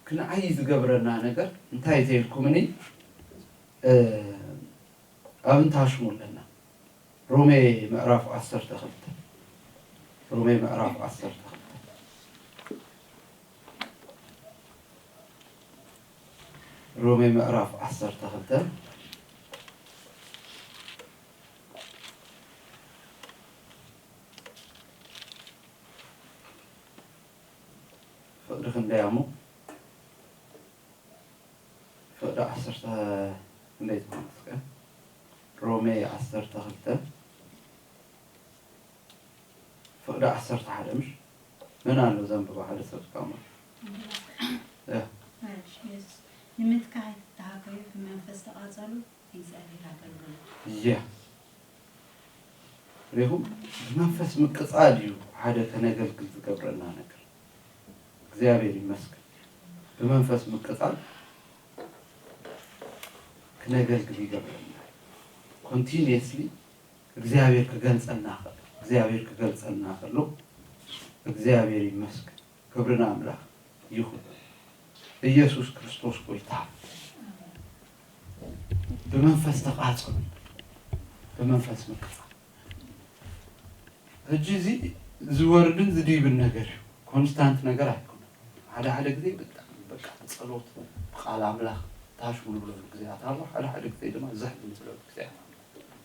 ክንዓይ ዝገብረና ነገር እንታይ ተይልኩምኒ? እም፣ ኣብ እንታሽሙ ኣለና። ሮሜ ምዕራፍ ዓሰርተ ክልተ፣ ሮሜ ምዕራፍ ዓሰርተ ክልተ፣ ሮሜ ምዕራፍ ዓሰርተ ክልተ ፍቕሪ ክንደይ ኣሞ ፍቕዲ ዓሰርተ ክንደይ ትኾን እስከ? ሮሜ ዓሰርተ ክልተ ፍቕዲ ዓሰርተ ሓደ ምሽ? መን ኣሎ ዘንብባ ሓደ ሰብ እስካሞ? እ። እሺ፣ የሱስ ንምትካእ ኣይትተሃከዩ፣ ብመንፈስ ተቓጸሉ፣ እግዚኣብሔር ኣገልግሉ። ያ። ሪኹም ብመንፈስ ምቅጻል እዩ ሓደ ከነገልግል ዝገብረና ነገር። እግዚኣብሔር ይመስገን። ብመንፈስ ምቅጻል ክነገልግል ይገብረና። ኮንቲኒየስሊ እግዚኣብሔር ክገልጸልና ከሎ፣ እግዚኣብሔር ክገልጸልና ከሎ፣ እግዚኣብሔር ይመስገን። ክብሪ ንኣምላኽ ይኹን። ኢየሱስ ክርስቶስ ጎይታ። ብመንፈስ ተቃጸሉ። ብመንፈስ ምቅጻል። ሕጂ እዚ ዝወርድን ዝድይብን ነገር እዩ። ኮንስታንት ነገር ኣይኮነን። ሓደ ሓደ ግዜ ብጣዕሚ በቃ ብጸሎት፣ ብቃል ኣምላኽ ታሽ ንብለሉ ግዜያት ኣሎ። ሓደ ሓደ ግዜ ድማ ዝሕ ንብለሉ ግዜያት ኣሎ።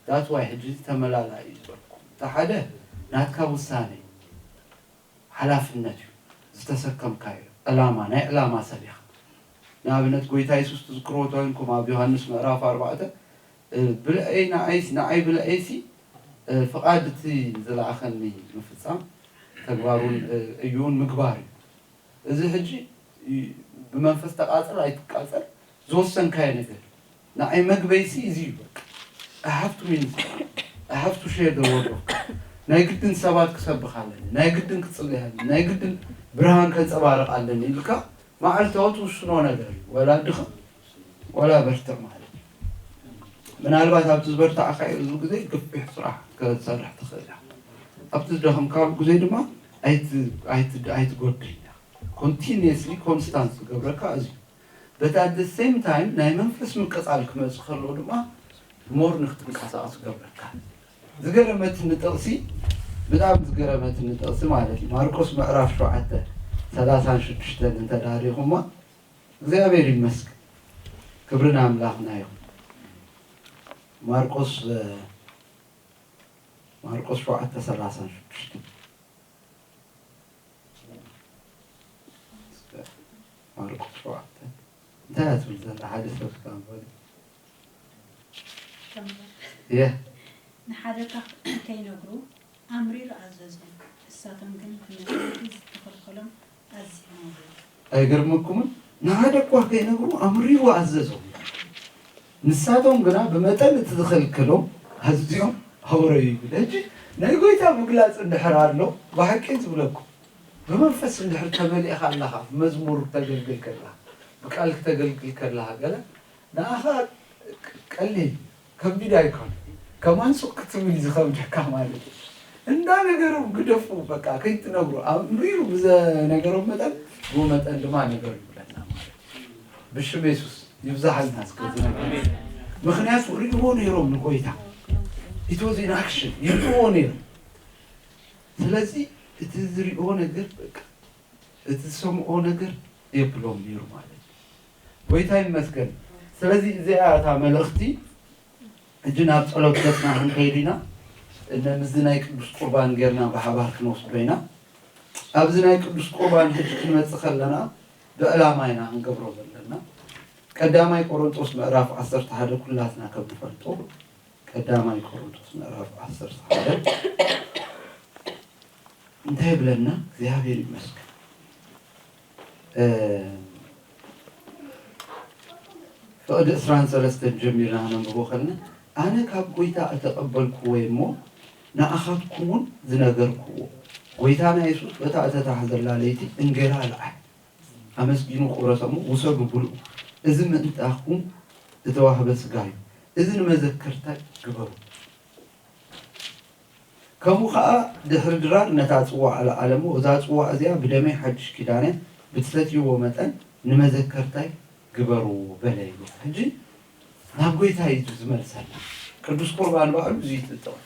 That's why ሕጂ እዚ ተመላላኢ እዩ ዝበልኩ። እቲ ሓደ ናትካ ውሳነ እዩ። ሓላፍነት እዩ ዝተሰከምካዮ ዕላማ፣ ናይ ዕላማ ሰብ ኢኻ። ንኣብነት ጎይታ የሱስ ትዝክርዎ ተኮይንኩም ኣብ ዮሃንስ ምዕራፍ ኣርባዕተ፣ እ፣ ብልዐይ ንዓይሲ፣ ንዓይ ብልዐይሲ፣ እ፣ ፍቓድ እቲ ዝለኣኸኒ ምፍጻም ተግባሩን፣ እ፣ እዩን ምግባር እዩ። እዚ ሕጂ ይ-፣ ብመንፈስ ተቃጸል ኣይትቃጸል ዝወሰንካዮ ነገር ንዓይ መግበይሲ እዚ እዩ በቃ። I have to minister. I have to share the word of God. ናይ ግድን ሰባት ክሰብኽ ኣለኒ። ናይ ግድን ክጽልይ ኣለኒ። ናይ ግድን ብርሃን ከንጸባርቕ ኣለኒ ኢልካ መዓልታዊ ትውስኖ ነገር እዩ። ወላ ድኻ ወላ በርትዕ ማለት እዩ። ምናልባት ኣብቲ ዝበርታዕካ እዩ ብዙ ግዜ ግፊሕ ስራሕ ክትሰርሕ ትኽእል ኢኻ። ኣብቲ ዝደኸምካሉ ግዜ ድማ ኣይት- ኣይት- ኣይትጎድል ኢኻ። ኮንቲኒየስሊ ኮንስታንት ዝገብረካ እዚ እዩ። But at the same time ናይ መንፈስ ምቅጻል ክመጽእ ከሎ ድማ ሞር ንክትንቀሳቀስ ይገብረካ። ዝገረመትኒ ጥቕሲ፣ ብጣዕሚ ዝገረመትኒ ጥቕሲ ማለት እዩ። ማርቆስ ምዕራፍ ሸውዓተ ሰላሳን ሽዱሽተን እንተ ዳሪኹማ እግዚኣብሔር ይመስገን። ክብሪ ንኣምላኽና ይኹን። ማርቆስ ማርቆስ ሸውዓተ ሰላሳን ሽዱሽተን። ማርቆስ ሸውዓተ እንታይ እያ ትብል ዘላ? ሓደ ሰብ እስከ ኣንብበሉ። የ ንሓደጋ ከይነግሩ ኣምሪሩ ኣዘዞም። ንሳቶም ግን ብመጠንቲ ዝተኸልከሎም ኣዝዮም ኣውረዩ። ኣይገርመኩምን? ንሓደ እኳ ከይነግሩ ኣምሪሩ ኣዘዞም። ንሳቶም ግና ብመጠን እቲ ዝኸልከሎም ኣዝዮም ኣውረዩ ይብል። ሕጂ ናይ ጎይታ ምግላፅ እንድሕር ኣሎ ብሓቂ ዝብለኩም ብመንፈስ እንድሕር ተመሊእኻ ኣለኻ፣ ብመዝሙር ክተገልግል ከለኻ፣ ብቃል ክተገልግል ከለኻ ገለ ንኣኻ ቀሊል ከቢድ ኣይኮን። ከማን ሱቅ ክትብል እዩ ዝኸብደካ ማለት እዩ። እንዳ ነገሮም ግደፉ፣ በቃ ከይትነግሩ። ኣምሪሩ ብዘነገሮም መጠን ብኡ መጠን ድማ ነገሩ ይብለና ማለት እዩ። ብሽም የሱስ ይብዛሓልና እስከ እዚ ነገር። ምክንያቱ ሪእዎ ነይሮም ንጎይታ። It was in action፣ ይርእዎ ነይሮም። ስለዚ እቲ ዝርእዎ ነገር በቃ እቲ ዝሰምዖ ነገር የብሎም ነይሩ ማለት እዩ። ጎይታ ይመስገን። ስለዚ እዚኣ እታ መልእኽቲ። ሕጂ ናብ ጸሎት ገጽና ክንከይድ ኢና። እነ ምስዚ ናይ ቅዱስ ቁርባን ጌርና ብሓባር ክንወስዶ ኢና። ኣብዚ ናይ ቅዱስ ቁርባን ሕጂ ክንመጽእ ከለና ብዕላማ ኢና ክንገብሮ ዘለና። ቀዳማይ ቆሮንጦስ ምዕራፍ ዓሰርተ ሓደ ኩላትና ከም ንፈልጦ ቀዳማይ ቆሮንቶስ ምዕራፍ ዓሰርተ ሓደ እንታይ ይብለና? እግዚኣብሔር ይመስገን። እ፣ ፍቕዲ ዕስራን ሰለስተን ጀሚርና ክነንብቦ ከለና፣ ኣነ ካብ ጐይታ እተቐበልክዎ እሞ ንኣኻትኩምውን ዝነገርክዎ፣ ጐይታና የሱስ በታ እተታሕዘላ ለይቲ እንጌራ ኣልዓለ፣ ኣመስጊኑ ቆረሰ እሞ ውሰዱ ብልዑ፣ እዚ ምእንታኹም እተዋህበ ሥጋ እዩ፣ እዚ ንመዘከርታይ ግበሩ። ከምኡ ኸኣ ድሕሪ ድራር ነታ ጽዋዕ ኣልዓለ እሞ፣ እዛ ጽዋዕ እዚኣ ብደመይ ሓድሽ ኪዳን እያ፣ ብትሰትይዎ መጠን ንመዘከርታይ ግበርዎ በለ ይብል። ሕጂ ናብ ጐይታ እዩ ዝመልሰና። ቅዱስ ቁርባን ባዕሉ እዚ እዩ ዝጥቕም።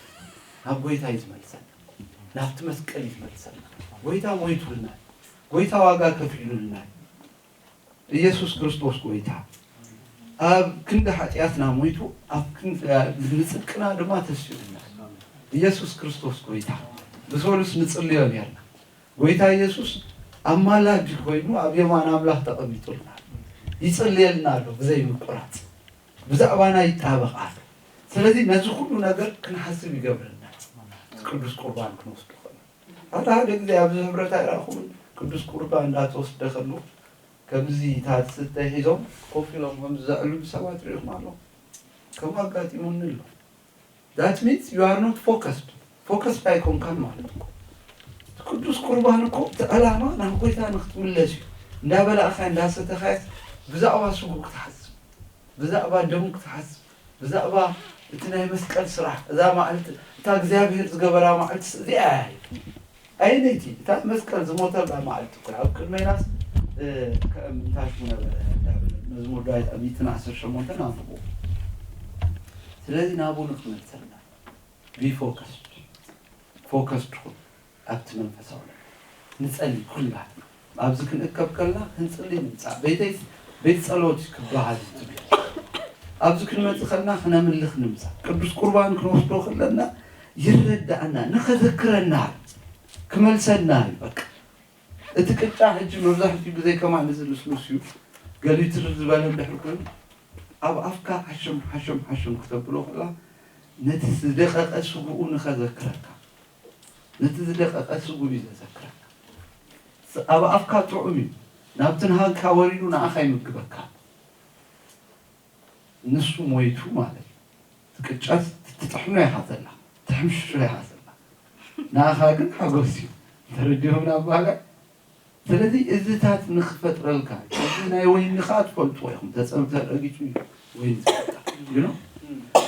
ናብ ጐይታ እዩ ዝመልሰና። ናብቲ መስቀል እዩ ዝመልሰና። ጐይታ ሞይቱልና። ጐይታ ዋጋ ከፊሉልና። ኢየሱስ ክርስቶስ ጐይታ ኣብ ክንዲ ሓጢኣትና ሞይቱ፣ ኣብ ክንዲ ንጽድቅና ድማ ተሲኡልና። ኢየሱስ ክርስቶስ ጐይታ። ብሰሉስ ንጽልዮ ኔርና። ጐይታ ኢየሱስ ኣማላዲ ኮይኑ ኣብ የማን ኣምላኽ ተቐሚጡልና። ይጽልየልና ኣሎ ብዘይ ምቁራጽ። ብዛዕባና ይጣበቕ ኣሎ። ስለዚ ነዚ ኩሉ ነገር ክንሓስብ ይገብረና። ቅዱስ ቁርባን ክንወስዶ ከለና። ሓደ ሓደ ግዜ ኣብዚ ህብረት ኣይረኣኹምን? ቅዱስ ቁርባን እንዳተወስደ ከሎ ከምዚ እታ ትስተ ሒዞም ኮፍ ኢሎም ከም ዘዕልሉ ሰባት ሪኢኹም ኣለኹም? ከምኡ ኣጋጢሙኒ ኣሎ። That means you are not focused. Focused ኣይኮንካን ማለት እኮ። እቲ ቅዱስ ቁርባን እኮ እቲ ዕላማ ናብ ጐይታ ንክትምለስ እዩ። እንዳበላእኻዮ እንዳሰተኻዮስ ብዛዕባ ስግኡ ክትሓስብ፣ ብዛዕባ ደሙ ክትሓስብ፣ ብዛዕባ እቲ ናይ መስቀል ስራሕ፣ እዛ መዓልቲ፣ እታ እግዚኣብሔር ዝገበራ መዓልትስ እዚኣ እያ። ኣየነይቲ? እታ መስቀል ዝሞተላ መዓልቲ እኮ ኣብ ቅድሜናስ፣ እ፣ ከም እንታይ ሽሙ ነበረ እንዳበለ መዝሙር ዳዊት ኣብ ሚእትን ዓሰርተ ሸሞንተን ኣንብቦ። ስለዚ ናብኡ ንክመልሰልና be focused፣ focused ኩን ኣብቲ መንፈሳዊ ነገር። ንጸሊ ኩላትና። ኣብዚ ክንእከብ ከለና ክንጽሊ ንምጻእ። ቤተይ ቤት ጸሎት ክበሃል እዩ ትብል። ኣብዚ ክንመጽእ ከለና ክነምልኽ ንምጻእ። ቅዱስ ቁርባን ክንወስዶ ከለና ይረዳእና፣ ንኸዘክረና፣ ክመልሰና እዩ በቃ። እቲ ቅጫ ሕጂ መብዛሕትኡ ግዜ ከማን እዚ ልስሉስ እዩ። ገሊኡ ትርር ዝበለ እንድሕር ኮይኑ ኣብ ኣፍካ ሓሸም ሓሸም ሓሸም ክተብሎ ከላ ነቲ ዝደቐቐ ስግኡ ንኸዘክረካ፣ ነቲ ዝደቐቐ ስግኡ እዩ ዘዘክረካ። ስ-፣ ኣብ ኣፍካ ጥዑም እዩ፣ ናብቲ ንሃንካ ወሪዱ ንኣኻ ይምግበካ። ንሱ ሞይቱ ማለት እዩ። እቲ ቅጫስ ትጥሕኖ ኢኻ ዘላ፣ ትሕምሽሾ ኢኻ ዘላ። ንኣኻ ግን ሓጎስ እዩ። ተረዲኦም ናብ ባህላይ? ስለዚ እዚታት ንኽፈጥረልካ እዚ ናይ ወይኒ ከዓ ትፈልጥዎ ኢኹም ተፀብተ ረጊፁ እዩ ወይኒ ዝፈጥር you know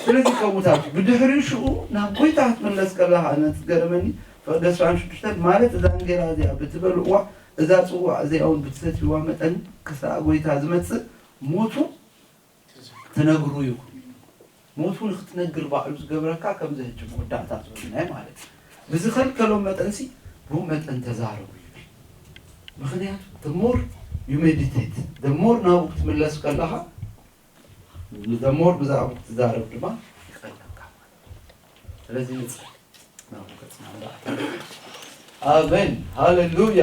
ስለዚ ከምኡታት ብድሕሪኡ ሽኡ ናብ ጎይታ ክትምለስ ከለካ ነቲ ዝገረመኒ ፍቅዲ ዕስራን ሽዱሽተን ማለት እዛ እንጌራ እዚኣ ብትበልዕዋ እዛ ፅዋዕ እዚኣ እውን ብትሰትይዋ መጠን ክሳዕ ጎይታ ዝመፅእ ሞቱ ትነግሩ ኢኹም ሞቱ ንክትነግር ባዕሉ ዝገብረካ ከምዚ ሕጂ መወዳእታ ዝበልናዮ ማለት እዩ ብዝኸልከሎም መጠንሲ ብኡ መጠን ተዛረቡ ይብል ምክንያቱ the more you meditate the more ናብኡ ክትምለስ ከለኻ the more ብዛዕባ ክትዛረብ ድማ ይቀለልካ ማለት እዩ ስለዚ ንፅል ናብኡ ገፅና ንርኣ ኣሜን ሃሌሉያ